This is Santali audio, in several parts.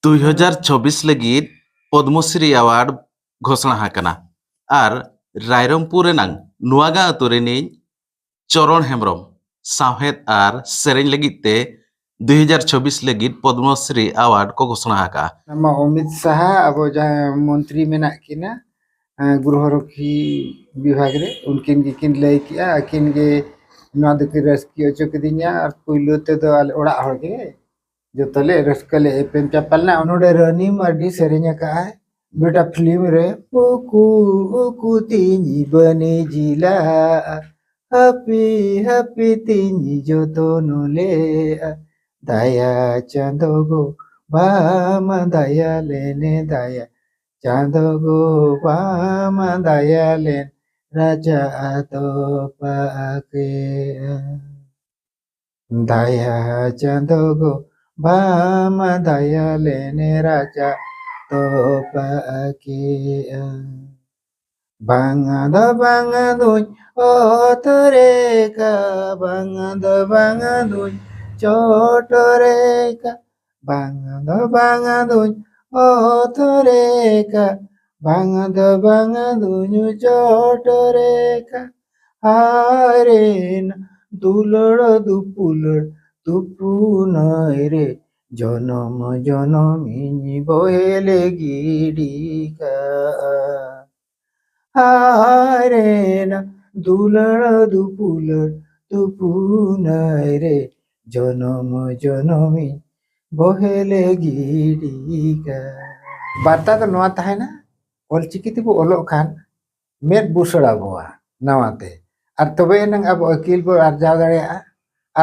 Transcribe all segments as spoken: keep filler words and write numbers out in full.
ᱫᱩᱭ ᱦᱟᱡᱟᱨ ᱪᱷᱚᱵᱵᱤᱥ ᱞᱟᱹᱜᱤᱫ ᱯᱚᱫᱽᱢᱚᱥᱨᱤ ᱟᱣᱟᱨᱰ ᱜᱷᱳᱥᱚᱱᱟ ᱟᱠᱟᱱᱟ᱾ ᱟᱨ ᱨᱟᱭᱨᱚᱝᱯᱩᱨ ᱨᱮᱱᱟᱝ ᱱᱚᱣᱟᱜᱟ ᱟᱹᱛᱩ ᱨᱤᱱᱤᱡ ᱪᱚᱨᱚᱬ ᱦᱮᱢᱵᱽᱨᱚᱢ ᱥᱟᱶᱦᱮᱫ ᱟᱨ ᱥᱮᱨᱮᱧ ᱞᱟᱹᱜᱤᱫ ᱛᱮ ᱫᱩᱭ ᱦᱟᱡᱟᱨ ᱪᱷᱚᱵᱵᱤᱥ ᱞᱟᱹᱜᱤᱫ ᱯᱚᱫᱽᱢᱚᱥᱨᱤ ᱟᱣᱟᱨᱰ ᱠᱚ ᱜᱷᱳᱥᱚᱱᱟ ᱟᱠᱟᱫᱼᱟ᱾ ᱟᱢᱟ ᱚᱢᱤᱛ ᱥᱟᱦᱟ, ᱟᱵᱚ ᱡᱟᱦᱟᱸ ᱢᱚᱱᱛᱨᱤ ᱢᱮᱱᱟᱜ ᱠᱤᱱᱟ, ᱮᱸ, ᱜᱨᱚᱦᱚᱨᱚᱠᱷᱤ ᱵᱤᱵᱷᱟᱜᱽ ᱨᱮ, ᱩᱱᱠᱤᱱ ᱜᱮᱠᱤᱱ ᱞᱟᱹᱭ ᱠᱮᱜᱼᱟ᱾ ᱟᱹᱠᱤᱱ ᱜᱮ ᱱᱚᱣᱟ ᱫᱚᱠᱤᱱ ᱨᱟᱹᱥᱠᱟᱹ ᱦᱚᱪᱚ ᱠᱤᱫᱤᱧᱟ᱾ ᱟᱨ ᱯᱩᱭᱞᱩ ᱛᱮᱫᱚ ᱟᱞᱮ ᱚᱲᱟᱜ ᱦᱚᱲ ᱜᱮ ᱡᱚᱛᱚ ᱞᱮ ᱨᱟᱹᱥᱠᱟᱹ ᱞᱮ ᱮᱯᱮᱢ ᱪᱟᱯᱟᱞ ᱮᱱᱟ᱾ ᱱᱚᱰᱮ ᱨᱟᱹᱱᱤ ᱢᱟᱨᱰᱤ ᱥᱮᱨᱮᱧ ᱟᱠᱟᱫᱼᱟᱭ ᱢᱤᱫᱴᱟᱝ ᱯᱷᱤᱞᱢ ᱨᱮ, ᱩᱠᱩ ᱩᱠᱩ ᱛᱤᱧ ᱵᱟᱹᱱᱤᱡᱤᱞᱟ, ᱦᱟᱹᱯᱤ ᱦᱟᱹᱯᱤ ᱛᱤᱧ ᱡᱚᱛᱚᱱ ᱞᱮᱜᱼᱟ, ᱫᱟᱭᱟ ᱪᱟᱸᱫᱚ ᱜᱚ ᱵᱟᱢ ᱫᱟᱭᱟ ᱞᱮᱱᱮ, ᱫᱟᱭᱟ ᱪᱟᱸᱫᱚ ᱜᱚ ᱵᱟᱢ ᱫᱟᱭᱟ ᱞᱮᱱ, ᱨᱟᱪᱟ ᱟᱫᱚ ᱯᱟᱠᱮ᱾ ᱫᱟᱭᱟ ᱪᱟᱸᱫᱚ ᱜᱚ ᱵᱟᱢ ᱫᱟᱭᱟ ᱞᱮᱱᱮ, ᱨᱟᱪᱟ ᱛᱚᱯᱟ ᱠᱮᱜᱼᱟ᱾ ᱵᱟᱝ ᱫᱚ ᱵᱟᱝ ᱫᱩᱧ ᱚᱛ ᱨᱮ ᱠᱟ, ᱵᱟᱝ ᱫᱚ ᱵᱟᱝ ᱫᱩᱧ ᱪᱚᱴ ᱨᱮ ᱠᱟ, ᱵᱟᱝ ᱫᱚ ᱵᱟᱝ ᱫᱩᱧ ᱚᱛ ᱨᱮ ᱠᱟ, ᱵᱟᱝ ᱫᱚ ᱵᱟᱝ ᱫᱩᱧ ᱪᱚᱴ ᱨᱮ ᱠᱟ᱾ ᱦᱟᱭᱨᱮᱱ ᱫᱩᱞᱟᱹᱲ ᱫᱩᱯᱩᱞᱟᱹᱲ ᱛᱩᱯᱩᱱᱟᱹᱭ ᱨᱮ, ᱡᱚᱱᱚᱢ ᱡᱚᱱᱚᱢ ᱤᱧ ᱵᱚᱦᱮᱞ ᱜᱤᱰᱤ ᱠᱟᱜᱼᱟ᱾ ᱦᱟᱭᱨᱮᱱ ᱫᱩᱞᱟᱹᱲ ᱫᱩᱯᱩᱞᱟᱹᱲ ᱛᱩᱯᱩᱱᱟᱹᱭ ᱨᱮ, ᱡᱚᱱᱚᱢ ᱡᱚᱱᱚᱢ ᱤᱧ ᱵᱚᱦᱮᱞ ᱜᱤᱰᱤ ᱠᱟᱜᱼᱟ᱾ ᱵᱟᱨᱛᱟ ᱫᱚ ᱱᱚᱣᱟ ᱛᱟᱦᱮᱱᱟ, ᱚᱞᱪᱤᱠᱤ ᱛᱮᱵᱚ ᱚᱞᱚᱜ ᱠᱷᱟᱱ ᱢᱮᱫ ᱵᱩᱥᱟᱹᱲ ᱟᱵᱚᱣᱟ ᱱᱟᱣᱟᱛᱮ, ᱟᱨ ᱛᱚᱵᱮ ᱮᱱᱟᱝ ᱟᱵᱚ ᱟᱹᱠᱤᱞ ᱵᱚ ᱟᱨᱡᱟᱣ ᱫᱟᱲᱮᱭᱟᱜᱼᱟ,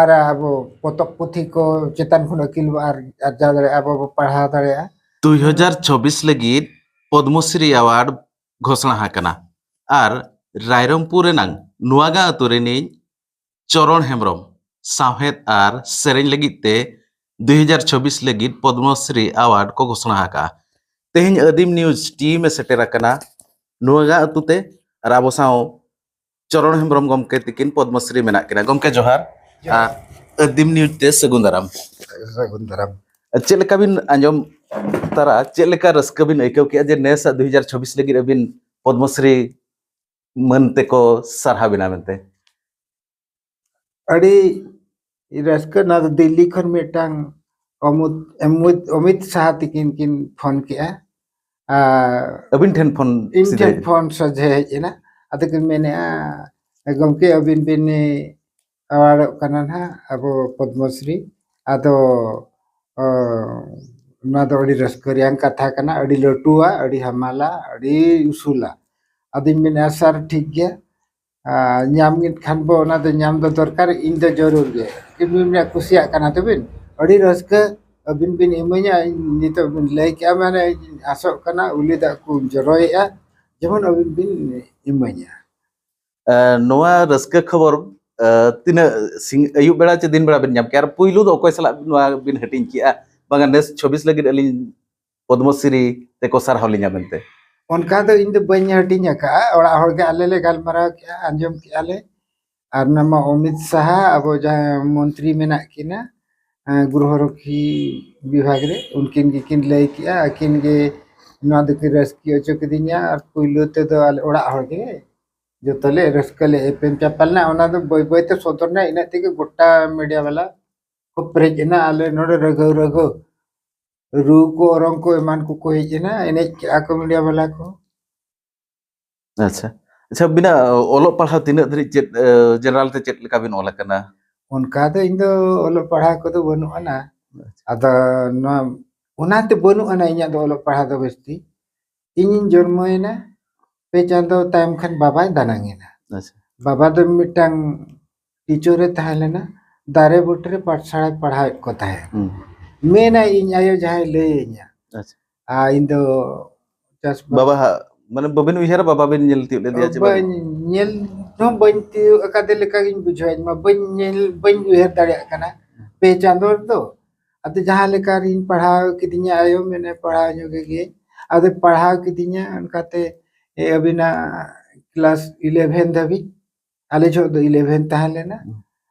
ᱟᱨ ᱟᱵᱚ ᱯᱚᱛᱚᱵ ᱯᱩᱛᱷᱤ ᱠᱚ ᱪᱮᱛᱟᱱ ᱠᱷᱚᱱ ᱟᱹᱠᱤᱞ ᱵᱚ ᱟᱨ-, ᱟᱨᱡᱟᱣ ᱫᱟᱲᱮᱭᱟᱜᱼᱟ, ᱟᱵᱚ ᱵᱚ ᱯᱟᱲᱦᱟᱣ ᱫᱟᱲᱮᱭᱟᱜᱼᱟ᱾ ᱫᱩᱭ ᱦᱟᱡᱟᱨ ᱪᱷᱚᱵᱵᱤᱥ ᱞᱟᱹᱜᱤᱫ ᱯᱚᱫᱽᱢᱚᱥᱨᱤ ᱟᱣᱟᱨᱰ ᱜᱷᱳᱥᱚᱱᱟ ᱟᱠᱟᱱᱟ᱾ ᱟᱨ ᱨᱟᱭᱨᱚᱝᱯᱩᱨ ᱨᱮᱱᱟᱝ ᱱᱚᱣᱟᱜᱟ ᱟᱹᱛᱩ ᱨᱤᱱᱤᱡ ᱪᱚᱨᱚᱬ ᱦᱮᱢᱵᱽᱨᱚᱢ ᱥᱟᱶᱦᱮᱫ ᱟᱨ ᱥᱮᱨᱮᱧ ᱞᱟᱹᱜᱤᱫ ᱛᱮ ᱫᱩᱭ ᱦᱟᱡᱟᱨ ᱪᱷᱚᱵᱵᱤᱥ ᱞᱟᱹᱜᱤᱫ ᱯᱚᱫᱽᱢᱚᱥᱨᱤ ᱟᱣᱟᱨᱰ ᱠᱚ ᱜᱷᱳᱥᱚᱱᱟ ᱟᱠᱟᱫᱼᱟ᱾ ᱛᱮᱦᱮᱧ ᱟᱹᱫᱤᱢ ᱱᱤᱭᱩᱡᱽ ᱴᱤᱢ ᱮ ᱥᱮᱴᱮᱨ ᱟᱠᱟᱱᱟ ᱱᱚᱣᱟᱜᱟ ᱟᱹᱛᱩ ᱛᱮ, ᱟᱨ ᱟᱵᱚ ᱥᱟᱶ ᱪᱚᱨᱚᱬ ᱦᱮᱢᱵᱽᱨᱚᱢ ᱜᱚᱢᱠᱮ ᱛᱤᱠᱤᱱ ᱯᱚᱫᱽᱢᱚᱥᱨᱤ ᱢᱮᱱᱟᱜ ᱠᱤᱱᱟ᱾ ᱜᱚᱢᱠᱮ ᱡᱚᱦᱟᱨ᱾ ᱡᱚᱦᱟᱨ᱾ ᱟᱨ ᱟᱹᱫᱤᱢ ᱱᱤᱭᱩᱡᱽ ᱛᱮ ᱥᱟᱹᱜᱩᱱ ᱫᱟᱨᱟᱢ᱾ ᱥᱟᱹᱜᱩᱱ ᱫᱟᱨᱟᱢ᱾ ᱪᱮᱫ ᱞᱮᱠᱟ ᱵᱤᱱ ᱟᱸᱡᱚᱢ ᱛᱟᱨᱟ, ᱪᱮᱫ ᱞᱮᱠᱟ ᱨᱟᱹᱥᱠᱟᱹ ᱵᱤᱱ ᱟᱹᱭᱠᱟᱹᱣ ᱠᱮᱫᱼᱟ ᱡᱮ ᱱᱮᱥᱟᱜ ᱫᱩ ᱦᱟᱡᱟᱨ ᱪᱷᱚᱵᱵᱤᱥ ᱞᱟᱹᱜᱤᱫ ᱟᱹᱵᱤᱱ ᱯᱚᱫᱽᱢᱚᱥᱨᱤ ᱢᱟᱹᱱ ᱛᱮᱠᱚ ᱥᱟᱨᱦᱟᱣ ᱵᱤᱱᱟ ᱢᱮᱱᱛᱮ? ᱟᱹᱰᱤ ᱨᱟᱹᱥᱠᱟᱹ᱾ ᱱᱚᱣᱟ ᱫᱚ ᱫᱤᱞᱞᱤ ᱠᱷᱚᱱ ᱢᱤᱫᱴᱟᱝ ᱚᱢᱤᱛ ᱚᱢᱤᱛ ᱚᱢᱤᱛ ᱥᱟᱦᱟ ᱛᱤᱠᱤᱱ ᱠᱤᱱ ᱯᱷᱳᱱ ᱠᱮᱜᱼᱟ᱾ ᱟᱨ ᱟᱹᱵᱤᱱ ᱴᱷᱮᱱ ᱯᱷᱳᱱ ᱤᱧ ᱥᱤᱫᱷᱟᱹ ᱴᱷᱮᱱ ᱯᱷᱳᱱ ᱥᱚᱡᱷᱮ ᱦᱮᱡ ᱮᱱᱟ᱾ ᱟᱫᱚ ᱠᱤᱱ ᱢᱮᱱᱮᱜᱼᱟ, "ᱜᱚᱢᱠᱮ, ᱟᱹᱵᱤᱱ ᱵᱤᱱ ᱮᱣᱟᱨᱰᱚᱜ ᱠᱟᱱᱟ ᱱᱟᱦᱟᱜ ᱟᱵᱚ ᱯᱚᱫᱽᱢᱚᱥᱨᱤ᱾ ᱟᱫᱚ ᱚ, ᱱᱚᱣᱟ ᱫᱚ ᱟᱹᱰᱤ ᱨᱟᱹᱥᱠᱟᱹ ᱨᱮᱭᱟᱝ ᱠᱟᱛᱷᱟ ᱠᱟᱱᱟ, ᱟᱹᱰᱤ ᱞᱟᱹᱴᱩᱣᱟ, ᱟᱹᱰᱤ ᱦᱟᱢᱟᱞᱟ, ᱟᱹᱰᱤ ᱩᱥᱩᱞᱟ᱾" ᱟᱫᱚᱧ ᱢᱮᱱᱮᱜᱼᱟ, "ᱥᱟᱨ, ᱴᱷᱤᱠ ᱜᱮᱭᱟ, ᱟᱨ ᱧᱟᱢ ᱠᱮᱫ ᱠᱷᱟᱱ ᱵᱚ, ᱚᱱᱟ ᱫᱚ ᱧᱟᱢ ᱫᱚ ᱫᱚᱨᱠᱟᱨ, ᱤᱧ ᱫᱚ ᱡᱟᱹᱨᱩᱲ ᱜᱮ᱾" ᱠᱤᱱ ᱢᱮᱱᱟ, "ᱠᱩᱥᱤᱭᱟᱜ ᱠᱟᱱᱟ ᱛᱚᱵᱤᱱ? ᱟᱹᱰᱤ ᱨᱟᱹᱥᱠᱟᱹ, ᱟᱹᱵᱤᱱ ᱵᱤᱱ ᱤᱢᱟᱹᱧᱟ, ᱤᱧ ᱱᱤᱛᱚᱜ ᱵᱤᱱ ᱞᱟᱹᱭ ᱠᱮᱜᱼᱟ, ᱢᱟᱱᱮ ᱤᱧ ᱟᱥᱚᱜ ᱠᱟᱱᱟ, ᱩᱞᱤ ᱫᱟᱜ ᱠᱚ ᱡᱚᱨᱚᱭᱮᱜᱼᱟ, ᱡᱮᱢᱚᱱ ᱟᱹᱵᱤᱱ ᱵᱤᱱ ᱤᱢᱟᱹᱧᱟ᱾" ᱮ, ᱱᱚᱣᱟ ᱨᱟᱹᱥᱠᱟᱹ ᱠᱷᱚᱵᱚᱨ, ᱮ, ᱛᱤᱱᱟᱹᱜ ᱥᱤᱧ, ᱟᱹᱭᱩᱵ ᱵᱮᱲᱟ ᱪᱮ ᱫᱤᱱ ᱵᱮᱲᱟ ᱵᱤᱱ ᱧᱟᱢ ᱠᱮᱜᱼᱟ? ᱟᱨ ᱯᱩᱭᱞᱩ ᱫᱚ ᱚᱠᱚᱭ ᱥᱟᱞᱟᱜ ᱱᱚᱣᱟ ᱵᱤᱱ ᱦᱟᱹᱴᱤᱧ ᱠᱮᱜᱼᱟ? ᱵᱟᱝᱟ, ᱱᱮᱥ ᱪᱷᱚᱵᱵᱤᱥ ᱞᱟᱹᱜᱤᱫ ᱟᱹᱞᱤᱧ ᱯᱚᱫᱽᱢᱚᱥᱨᱤ ᱛᱮᱠᱚ ᱥᱟᱨᱦᱟᱣ ᱞᱤᱧᱟ ᱢᱮᱱᱛᱮ? ᱚᱱᱠᱟ ᱫᱚ ᱤᱧ ᱫᱚ ᱵᱟᱹᱧ ᱦᱟᱹᱴᱤᱧ ᱟᱠᱟᱫᱼᱟ᱾ ᱚᱲᱟᱜ ᱦᱚᱲ ᱜᱮ ᱟᱞᱮ ᱞᱮ ᱜᱟᱞᱢᱟᱨᱟᱣ ᱠᱮᱜᱼᱟ, ᱟᱸᱡᱚᱢ ᱠᱮᱜᱼᱟ ᱞᱮ᱾ ᱟᱨ ᱚᱱᱟ ᱢᱟ ᱚᱢᱤᱛ ᱥᱟᱦᱟ, ᱟᱵᱚ ᱡᱟᱦᱟᱸᱭ ᱢᱚᱱᱛᱨᱤ ᱢᱮᱱᱟᱜ ᱠᱤᱱᱟ, ᱮᱸ, ᱜᱨᱚᱦᱚ ᱨᱚᱠᱠᱷᱤ ᱵᱤᱵᱷᱟᱜᱽ ᱨᱮ, ᱩᱱᱠᱤᱱ ᱜᱮᱠᱤᱱ ᱞᱟᱹᱭ ᱠᱮᱜᱼᱟ᱾ ᱟᱹᱠᱤᱱ ᱜᱮ ᱱᱚᱣᱟ ᱫᱚᱠᱤᱱ ᱨᱟᱹᱥᱠᱟᱹ ᱦᱚᱪᱚ ᱠᱤᱫᱤᱧᱟ᱾ ᱟᱨ ᱯᱩᱭᱞᱩ ᱛᱮᱫᱚ ᱟᱞᱮ ᱚᱲᱟᱜ ᱦᱚᱲ ᱜᱮ ᱡᱚᱛᱚ ᱞᱮ ᱨᱟᱹᱥᱠᱟᱹ ᱞᱮ ᱮᱯᱮᱢ ᱪᱟᱯᱟᱞ ᱮᱱᱟ᱾ ᱚᱱᱟ ᱫᱚ ᱵᱟᱹᱭ ᱵᱟᱹᱭ ᱛᱮ ᱥᱚᱫᱚᱨ ᱮᱱᱟ, ᱤᱱᱟᱹᱜ ᱛᱮᱜᱮ ᱜᱚᱴᱟ ᱢᱤᱰᱤᱭᱟ ᱵᱟᱞᱟ ᱠᱚ ᱯᱮᱨᱮᱡ ᱮᱱᱟ᱾ ᱟᱞᱮ ᱱᱚᱰᱮ ᱨᱟᱹᱜᱟᱹᱣ ᱨᱟᱹᱜᱟᱹᱣ ᱨᱩ ᱠᱚ, ᱚᱨᱚᱝ ᱠᱚ, ᱮᱢᱟᱱ ᱠᱚᱠᱚ ᱦᱮᱡ ᱮᱱᱟ, ᱮᱱᱮᱡ ᱠᱮᱜᱼᱟ ᱠᱚ ᱢᱤᱰᱤᱭᱟ ᱵᱟᱞᱟ ᱠᱚ᱾ ᱟᱪᱪᱷᱟ, ᱟᱪᱪᱷᱟ, ᱟᱹᱵᱤᱱᱟᱜ ᱚᱞᱚᱜ ᱯᱟᱲᱦᱟᱣ ᱛᱤᱱᱟᱹᱜ ᱫᱷᱟᱹᱨᱤᱡ, ᱪᱮᱫ, ᱮ, ᱡᱮᱱᱟᱨᱟᱞ ᱛᱮ ᱪᱮᱫ ᱞᱮᱠᱟ ᱵᱤᱱ ᱚᱞ ᱟᱠᱟᱱᱟ? ᱚᱱᱠᱟ ᱫᱚ ᱤᱧ ᱫᱚ ᱚᱞᱚᱜ ᱯᱟᱲᱦᱟᱣ ᱠᱚᱫᱚ ᱵᱟᱹᱱᱩᱜ ᱟᱱᱟ᱾ ᱟᱫᱚ ᱱᱚᱣᱟ, ᱚᱱᱟᱛᱮ ᱵᱟᱹᱱᱩᱜ ᱟᱱᱟ ᱤᱧᱟᱹᱜ ᱫᱚ ᱚᱞᱚᱜ ᱯᱟᱲᱦᱟᱣ ᱫᱚ ᱵᱮᱥᱛᱤ᱾ ᱤᱧᱤᱧ ᱡᱚᱱᱢᱚᱭᱮᱱᱟ, ᱯᱮ ᱪᱟᱸᱫᱚ ᱛᱟᱭᱚᱢ ᱠᱷᱟᱱ ᱵᱟᱵᱟᱭ ᱫᱟᱱᱟᱝ ᱮᱱᱟ᱾ ᱟᱪᱪᱷᱟ᱾ ᱵᱟᱵᱟ ᱫᱚ ᱢᱤᱫᱴᱟᱝ ᱴᱤᱪᱚᱨ ᱮ ᱛᱟᱦᱮᱸ ᱞᱮᱱᱟ, ᱫᱟᱨᱮ ᱵᱩᱴᱟᱹᱨᱮ ᱯᱟᱴᱷᱥᱟᱲᱟᱭ ᱯᱟᱲᱦᱟᱣᱮᱫ ᱠᱚ ᱛᱟᱦᱮᱸᱫ᱾ ᱦᱩᱸ᱾ ᱢᱮᱱᱟᱭ, ᱤᱧ ᱟᱭᱳ ᱡᱟᱦᱟᱸᱭ ᱞᱟᱹᱭᱟᱹᱧᱟ᱾ ᱟᱪᱪᱷᱟ᱾ ᱟᱨ ᱤᱧ ᱫᱚ ᱪᱟᱥ ᱵᱟᱵᱟ ᱦᱟᱜ, ᱢᱟᱱᱮ, ᱵᱟᱹᱵᱤᱱ ᱩᱭᱦᱟᱹᱨᱟ ᱵᱟᱵᱟ ᱵᱤᱱ ᱧᱮᱞ ᱛᱤᱭᱳᱜ ᱞᱮᱫᱮᱭᱟ ᱪᱮ ᱵᱟᱝ? ᱵᱟᱹᱧ ᱧᱮᱞ ᱦᱚᱸ ᱵᱟᱹᱧ ᱛᱤᱭᱳᱜ ᱟᱠᱟᱫᱮ ᱞᱮᱠᱟ ᱜᱤᱧ ᱵᱩᱡᱷᱟᱹᱣᱟ᱾ ᱤᱧ ᱢᱟ ᱵᱟᱹᱧ ᱧᱮᱞ, ᱵᱟᱹᱧ ᱩᱭᱦᱟᱹᱨ ᱫᱟᱲᱮᱭᱟᱜ ᱠᱟᱱᱟ ᱯᱮ ᱪᱟᱸᱫᱚ ᱨᱮᱫᱚ᱾ ᱟᱫᱚ ᱡᱟᱦᱟᱸ ᱞᱮᱠᱟ ᱨᱤᱧ ᱯᱟᱲᱦᱟᱣ ᱠᱤᱫᱤᱧᱟ, ᱟᱭᱳ ᱢᱮᱱᱮ ᱯᱟᱲᱦᱟᱣ ᱧᱚᱜ ᱜᱮ, ᱟᱫᱚ ᱯᱟᱲᱦᱟᱣ ᱠᱤᱫᱤᱧᱟ ᱚᱱᱠᱟᱛᱮ᱾ ᱮ, ᱟᱹᱵᱤᱱᱟᱜ ᱠᱞᱟᱥ ᱤᱞᱮᱵᱷᱮᱱ ᱫᱷᱟᱹᱵᱤᱡ, ᱟᱞᱮ ᱡᱚᱦᱚᱜ ᱫᱚ ᱤᱞᱮᱵᱷᱮᱱ ᱛᱟᱦᱮᱸ ᱞᱮᱱᱟ᱾ ᱦᱩᱸ᱾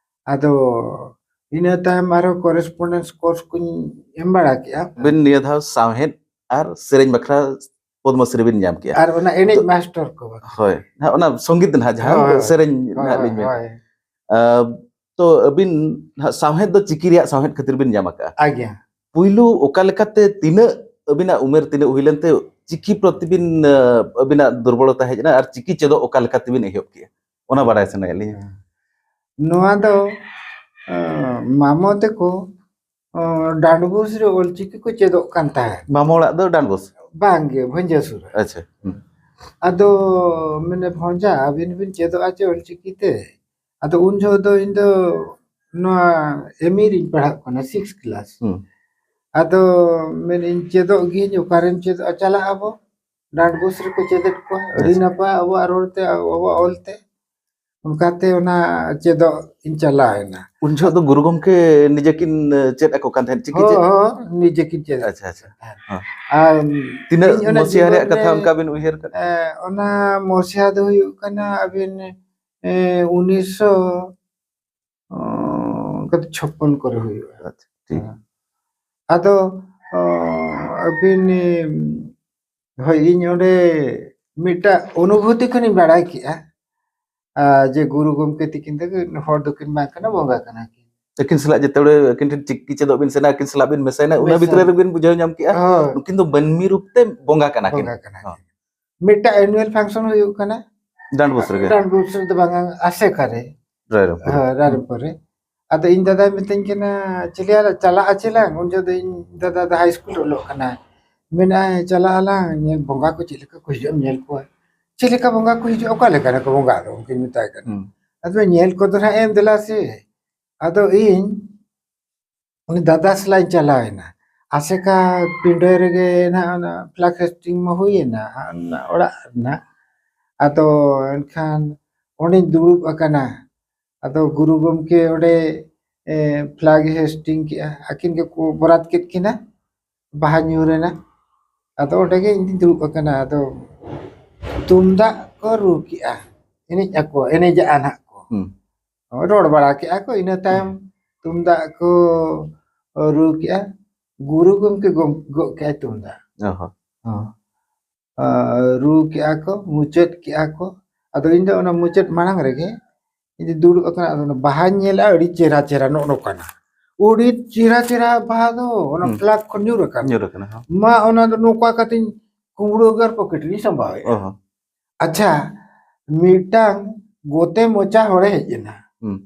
ᱟᱫᱚ ᱤᱱᱟᱹ ᱛᱟᱭᱚᱢ ᱟᱨᱦᱚᱸ ᱠᱚᱨᱮᱥᱯᱚᱱᱰᱮᱱᱥ ᱠᱳᱨᱥ ᱠᱚᱧ ᱮᱢ ᱵᱟᱲᱟ ᱠᱮᱜᱼᱟ᱾ ᱟᱹᱵᱤᱱ ᱱᱤᱭᱟᱹ ᱫᱷᱟᱣ ᱥᱟᱶᱦᱮᱫ ᱟᱨ ᱥᱮᱨᱮᱧ ᱵᱟᱠᱷᱨᱟ ᱯᱚᱫᱽᱢᱚᱥᱨᱤ ᱵᱤᱱ ᱧᱟᱢ ᱠᱮᱜᱼᱟ᱾ ᱟᱨ ᱚᱱᱟ ᱮᱱᱮᱡ ᱛᱚ- ᱢᱟᱥᱴᱟᱨ ᱠᱚ ᱵᱟᱠᱷᱨᱟ᱾ ᱦᱳᱭ, ᱱᱟᱦᱟᱜ ᱚᱱᱟ ᱥᱚᱝᱜᱤᱛ ᱱᱟᱦᱟᱜ ᱡᱟᱦᱟᱸ ᱦᱳᱭ, ᱥᱮᱨᱮᱧ ᱦᱳᱭ, ᱱᱟᱦᱟᱜ ᱞᱤᱧ ᱢᱮᱱ ᱦᱳᱭ᱾ ᱟᱸ, ᱛᱚ ᱟᱹᱵᱤᱱ ᱱᱟᱦᱟᱜ ᱥᱟᱶᱦᱮᱫ ᱫᱚ ᱪᱤᱠᱤ ᱨᱮᱭᱟᱜ ᱥᱟᱶᱦᱮᱫ ᱠᱷᱟᱹᱛᱤᱨ ᱵᱤᱱ ᱧᱟᱢ ᱟᱠᱟᱜᱼᱟ᱾ ᱟᱜᱮ᱾ ᱯᱩᱭᱞᱩ ᱚᱠᱟ ᱞᱮᱠᱟᱛᱮ, ᱛᱤᱱᱟᱹᱜ ᱟᱹᱵᱤᱱᱟᱜ ᱩᱢᱮᱨ ᱛᱤᱱᱟᱹᱜ ᱦᱩᱭ ᱞᱮᱱᱛᱮ ᱪᱤᱠᱤ ᱯᱨᱚᱛᱤ ᱵᱤᱱ, ᱟᱸ, ᱟᱹᱵᱤᱱᱟᱜ ᱫᱩᱨᱵᱚᱞᱚᱛᱟ ᱦᱮᱡ ᱮᱱᱟ ᱟᱨ ᱪᱤᱠᱤ ᱪᱮᱫᱚᱜ ᱚᱠᱟ ᱞᱮᱠᱟ ᱛᱮᱵᱤᱱ ᱮᱦᱚᱵ ᱠᱮᱜᱼᱟ, ᱚᱱᱟ ᱵᱟᱲᱟᱭ ᱥᱟᱱᱟᱭᱮᱫ ᱞᱤᱧᱟ᱾ ᱱᱚᱣᱟ ᱫᱚ ᱟᱸ, ᱢᱟᱢᱚ ᱛᱮᱠᱚ ᱟᱸ, ᱰᱟᱸᱰᱵᱳᱥ ᱨᱮ ᱚᱞᱪᱤᱠᱤ ᱠᱚ ᱪᱮᱫᱚᱜ ᱠᱟᱱ ᱛᱟᱦᱮᱸᱫ᱾ ᱢᱟᱢᱚ ᱚᱲᱟᱜ ᱫᱚ ᱰᱟᱸᱰᱵᱳᱥ? ᱵᱟᱝᱜᱮ, ᱵᱷᱚᱸᱡᱟᱥᱩᱨ᱾ ᱟᱪᱪᱷᱟ᱾ ᱦᱩᱸ᱾ ᱟᱫᱚ ᱢᱮᱱᱮ, "ᱵᱷᱚᱸᱡᱟ, ᱟᱹᱵᱤᱱ ᱵᱤᱱ ᱪᱮᱫᱚᱜᱼᱟ ᱪᱮ ᱚᱞᱪᱤᱠᱤ ᱛᱮ?" ᱟᱫᱚ ᱩᱱ ᱡᱚᱦᱚᱜ ᱫᱚ ᱤᱧ ᱫᱚ ᱱᱚᱣᱟ ᱮᱢ ᱤ ᱨᱤᱧ ᱯᱟᱲᱦᱟᱜ ᱠᱟᱱᱟ, ᱥᱤᱠᱥ ᱠᱞᱟᱥ᱾ ᱦᱩᱸ᱾ ᱟᱫᱚ ᱢᱮᱱᱮᱧ, "ᱪᱮᱫᱚᱜ ᱜᱤᱭᱟᱹᱧ, ᱚᱠᱟᱨᱮᱢ ᱪᱮᱫᱚᱜᱼᱟ? ᱪᱟᱞᱟᱜ ᱟᱵᱚ, ᱰᱟᱸᱰᱵᱳᱥ ᱨᱮᱠᱚ ᱪᱮᱫᱮᱫ ᱠᱚᱣᱟ, ᱟᱹᱰᱤ ᱟᱪᱪᱷᱟ᱾ ᱱᱟᱯᱟᱭ, ᱟᱵᱚᱣᱟᱜ ᱨᱚᱲ ᱛᱮ, ᱟᱵᱚᱣᱟᱜ ᱚᱞ ᱛᱮ᱾" ᱚᱱᱠᱟᱛᱮ ᱚᱱᱟ ᱪᱮᱫᱚᱜ ᱤᱧ ᱪᱟᱞᱟᱣ ᱮᱱᱟ᱾ ᱩᱱ ᱡᱚᱦᱚᱜ ᱫᱚ ᱜᱩᱨᱩ ᱜᱚᱢᱠᱮ ᱱᱤᱡᱮ ᱠᱤᱱ, ᱟᱸ, ᱪᱮᱫ ᱟᱠᱚ ᱠᱟᱱ ᱛᱟᱦᱮᱸᱫ ᱪᱤᱠᱤ ᱦᱚᱸ, ᱪᱮᱫ? ᱦᱚᱸ, ᱱᱤᱡᱮ ᱠᱤᱱ ᱪᱮᱫ᱾ ᱟᱪᱪᱷᱟ, ᱟᱪᱪᱷᱟ᱾ ᱦᱚᱸ᱾ ᱟᱨ ᱛᱤᱱᱟᱹᱜ ᱤᱧ ᱚᱱᱟ ᱢᱚᱥᱤᱦᱟ ᱨᱮᱭᱟᱜ ᱡᱤᱵᱚᱱ ᱠᱟᱛᱷᱟ ᱨᱮ, ᱚᱱᱠᱟ ᱵᱤᱱ ᱩᱭᱦᱟᱹᱨ ᱠᱟᱫ? ᱮ, ᱚᱱᱟ ᱢᱚᱥᱤᱦᱟ ᱫᱚ ᱦᱩᱭᱩᱜ ᱠᱟᱱᱟ ᱟᱹᱵᱤᱱ, ᱮ, ᱩᱱᱤᱥᱥᱚ, ᱚ, ᱠᱟᱛᱮ ᱪᱷᱚᱯᱯᱚᱱ ᱠᱚᱨᱮ ᱦᱩᱭᱩᱜᱼᱟ᱾ ᱟᱪᱪᱷᱟ, ᱴᱷᱤᱠ᱾ ᱟᱫᱚ, ᱚ, ᱟᱹᱵᱤᱱ, ᱮᱢ, ᱦᱳᱭ, ᱤᱧ ᱚᱸᱰᱮ ᱢᱤᱫᱴᱟᱜ ᱚᱱᱩᱵᱷᱩᱛᱤ ᱠᱷᱚᱱᱤᱧ ᱵᱟᱲᱟᱭ ᱠᱮᱜᱼᱟ, ᱟ, ᱡᱮ ᱜᱩᱨᱩ ᱜᱚᱢᱠᱮ ᱛᱤᱠᱤᱱ ᱫᱚ ᱦᱚᱲ ᱫᱚᱠᱤᱱ ᱵᱟᱝ ᱠᱟᱱᱟ, ᱵᱚᱸᱜᱟ ᱠᱟᱱᱟ ᱠᱤᱱ᱾ ᱟᱹᱠᱤᱱ ᱥᱟᱞᱟᱜ ᱡᱮᱛᱮ ᱟᱹᱠᱤᱱ ᱴᱷᱮᱱ ᱪᱤᱠᱤ ᱪᱮᱫᱚᱜ ᱵᱤᱱ ᱥᱮᱱᱟ, ᱟᱹᱠᱤᱱ ᱥᱟᱞᱟᱜ ᱵᱤᱱ ᱢᱮᱥᱟᱭᱮᱱᱟ, ᱚᱱᱟ ᱢᱮᱥᱟ᱾ ᱵᱷᱤᱛᱨᱤ ᱨᱮᱵᱤᱱ ᱵᱩᱡᱷᱟᱹᱣ ᱧᱟᱢ ᱠᱮᱜᱼᱟ, ᱦᱳᱭ᱾ ᱱᱩᱠᱤᱱ ᱫᱚ ᱢᱟᱹᱱᱢᱤ ᱨᱩᱯ ᱛᱮ ᱵᱚᱸᱜᱟ ᱠᱟᱱᱟ ᱠᱤᱱ᱾ ᱵᱚᱸᱜᱟ ᱠᱟᱱᱟ ᱦᱚᱸ᱾ ᱠᱤᱱ᱾ ᱢᱤᱫᱴᱟᱝ annual function ᱦᱩᱭᱩᱜ ᱠᱟᱱᱟ᱾ ᱰᱟᱸᱰᱵᱳᱥ ᱨᱮᱜᱮ? ᱰᱟᱸᱰᱵᱳᱥ ᱨᱮᱫᱚ ᱵᱟᱝᱟ, ᱟᱥᱮᱠᱟ ᱨᱮ᱾ ᱨᱟᱭᱨᱚᱝᱯᱩᱨ ᱨᱮ᱾ ᱦᱳᱭ, ᱨᱟᱭᱨᱚᱝᱯᱩᱨ ᱨᱮ᱾ ᱟᱫᱚ ᱤᱧ ᱫᱟᱫᱟᱭ ᱢᱤᱛᱟᱹᱧ ᱠᱟᱱᱟ, "ᱪᱮᱞᱮ ᱭᱟᱞᱟ ᱪᱟᱞᱟᱜ ᱟᱪᱮ ᱞᱟᱝ?" ᱩᱱ ᱡᱚᱦᱚᱜ ᱫᱚ ᱤᱧ ᱫᱟᱫᱟ ᱫᱚ high school ᱨᱮ ᱚᱞᱚᱜ ᱠᱟᱱᱟᱭ᱾ ᱢᱮᱱᱟᱭ, "ᱪᱟᱞᱟᱜ ᱟᱞᱟᱝ, ᱧᱮᱞ ᱵᱚᱸᱜᱟ ᱠᱚ ᱪᱮᱫ ᱞᱮᱠᱟ ᱠᱚ ᱦᱤᱡᱩᱜᱼᱟ, ᱧᱮᱞ ᱠᱚᱣᱟ᱾ ᱪᱮᱫ ᱞᱮᱠᱟ ᱵᱚᱸᱜᱟ ᱠᱚ ᱦᱤᱡᱩᱜᱼᱟ, ᱚᱠᱟ ᱞᱮᱠᱟ ᱨᱮᱠᱚ ᱵᱚᱸᱜᱟ ᱫᱚ?" ᱚᱱᱠᱟᱧ ᱢᱮᱛᱟᱭ ᱠᱟᱱᱟ᱾ ᱦᱩᱸ᱾ ᱟᱫᱚ ᱧᱮᱞ ᱠᱚᱫᱚ ᱱᱟᱦᱟᱜ ᱮᱢ ᱫᱮᱞᱟ ᱥᱮ᱾ ᱟᱫᱚ ᱤᱧ ᱩᱱᱤ ᱫᱟᱫᱟ ᱥᱟᱞᱟᱜ ᱤᱧ ᱪᱟᱞᱟᱣ ᱮᱱᱟ᱾ ᱟᱥᱮᱠᱟ ᱯᱤᱸᱰᱟᱹ ᱨᱮᱜᱮ ᱱᱟᱦᱟᱜ ᱚᱱᱟ flag hoisting ᱢᱟ ᱦᱩᱭᱮᱱᱟ, ᱚᱱᱟ ᱚᱲᱟᱜ ᱨᱮᱱᱟᱜ᱾ ᱟᱫᱚ ᱮᱱᱠᱷᱟᱱ ᱚᱸᱰᱮᱧ ᱫᱩᱲᱩᱵ ᱟᱠᱟᱱᱟ᱾ ᱟᱫᱚ ᱜᱩᱨᱩ ᱜᱚᱢᱠᱮ ᱚᱸᱰᱮ, ᱮ, flag hoisting ᱠᱮᱜᱼᱟ᱾ ᱟᱹᱠᱤᱱ ᱜᱮᱠᱚ ᱵᱚᱨᱟᱛ ᱠᱮᱫ ᱠᱤᱱᱟ, ᱵᱟᱦᱟ ᱧᱩᱨ ᱮᱱᱟ᱾ ᱟᱫᱚ ᱚᱸᱰᱮ ᱜᱮ ᱤᱧ ᱫᱩᱧ ᱫᱩᱲᱩᱵ ᱟᱠᱟᱱᱟ᱾ ᱟᱫᱚ ᱛᱩᱢᱫᱟᱜ ᱠᱚ ᱨᱩ ᱠᱮᱜᱼᱟ, ᱮᱱᱮᱡ ᱟᱠᱚ, ᱮᱱᱮᱡᱟᱜᱼᱟ ᱱᱟᱦᱟᱜ ᱠᱚ᱾ ᱦᱩᱸ᱾ ᱨᱚᱲ ᱵᱟᱲᱟ ᱠᱮᱜᱼᱟ ᱠᱚ, ᱤᱱᱟᱹ ᱛᱟᱭᱚᱢ ᱛᱩᱢᱫᱟᱜ ᱠᱚ ᱨᱩ ᱠᱮᱜᱼᱟ᱾ ᱜᱩᱨᱩ ᱜᱚᱢᱠᱮ ᱜᱚᱢ-, ᱜᱚᱜ ᱠᱮᱜᱼᱟᱭ ᱛᱩᱢᱫᱟᱜ᱾ ᱚ ᱦᱚᱸ᱾ ᱦᱚᱸ᱾ ᱟᱨ ᱨᱩ ᱠᱮᱜᱼᱟ ᱠᱚ, ᱢᱩᱪᱟᱹᱫ ᱠᱮᱜᱼᱟ ᱠᱚ᱾ ᱟᱫᱚ ᱤᱧ ᱫᱚ ᱚᱱᱟ ᱢᱩᱪᱟᱹᱫ ᱢᱟᱲᱟᱝ ᱨᱮᱜᱮ ᱤᱧ ᱫᱚ ᱫᱩᱲᱩᱵ ᱟᱠᱟᱱᱟ, ᱟᱫᱚ ᱚᱱᱟ ᱵᱟᱦᱟᱧ ᱧᱮᱞᱮᱜᱼᱟ, ᱟᱹᱰᱤ ᱪᱮᱦᱨᱟ ᱪᱮᱦᱨᱟ ᱱᱚᱜᱼᱚ ᱱᱚᱝᱠᱟᱱᱟ, ᱟᱹᱰᱤ ᱪᱮᱦᱨᱟ ᱪᱮᱦᱨᱟ ᱵᱟᱦᱟ ᱫᱚ, ᱚᱱᱟ ᱦᱩᱸ᱾ ᱯᱷᱞᱟᱜᱽ ᱠᱷᱚᱱ ᱧᱩᱨ ᱟᱠᱟᱱ᱾ ᱧᱩᱨ ᱟᱠᱟᱱᱟ, ᱦᱚᱸ᱾ ᱢᱟ ᱚᱱᱟ ᱫᱚ ᱱᱚᱝᱠᱟ ᱠᱟᱛᱮᱧ ᱠᱩᱢᱵᱽᱲᱩ ᱟᱠᱟᱫ, ᱯᱚᱠᱮᱴ ᱨᱤᱧ ᱥᱟᱢᱵᱟᱣᱮᱫᱼᱟ᱾ ᱚ ᱦᱚᱸ᱾ ᱟᱪᱪᱷᱟ, ᱢᱤᱫᱴᱟᱝ ᱜᱚᱛᱮ ᱢᱚᱪᱟ ᱦᱚᱲᱮ ᱦᱮᱡ ᱮᱱᱟ᱾ ᱦᱩᱸ᱾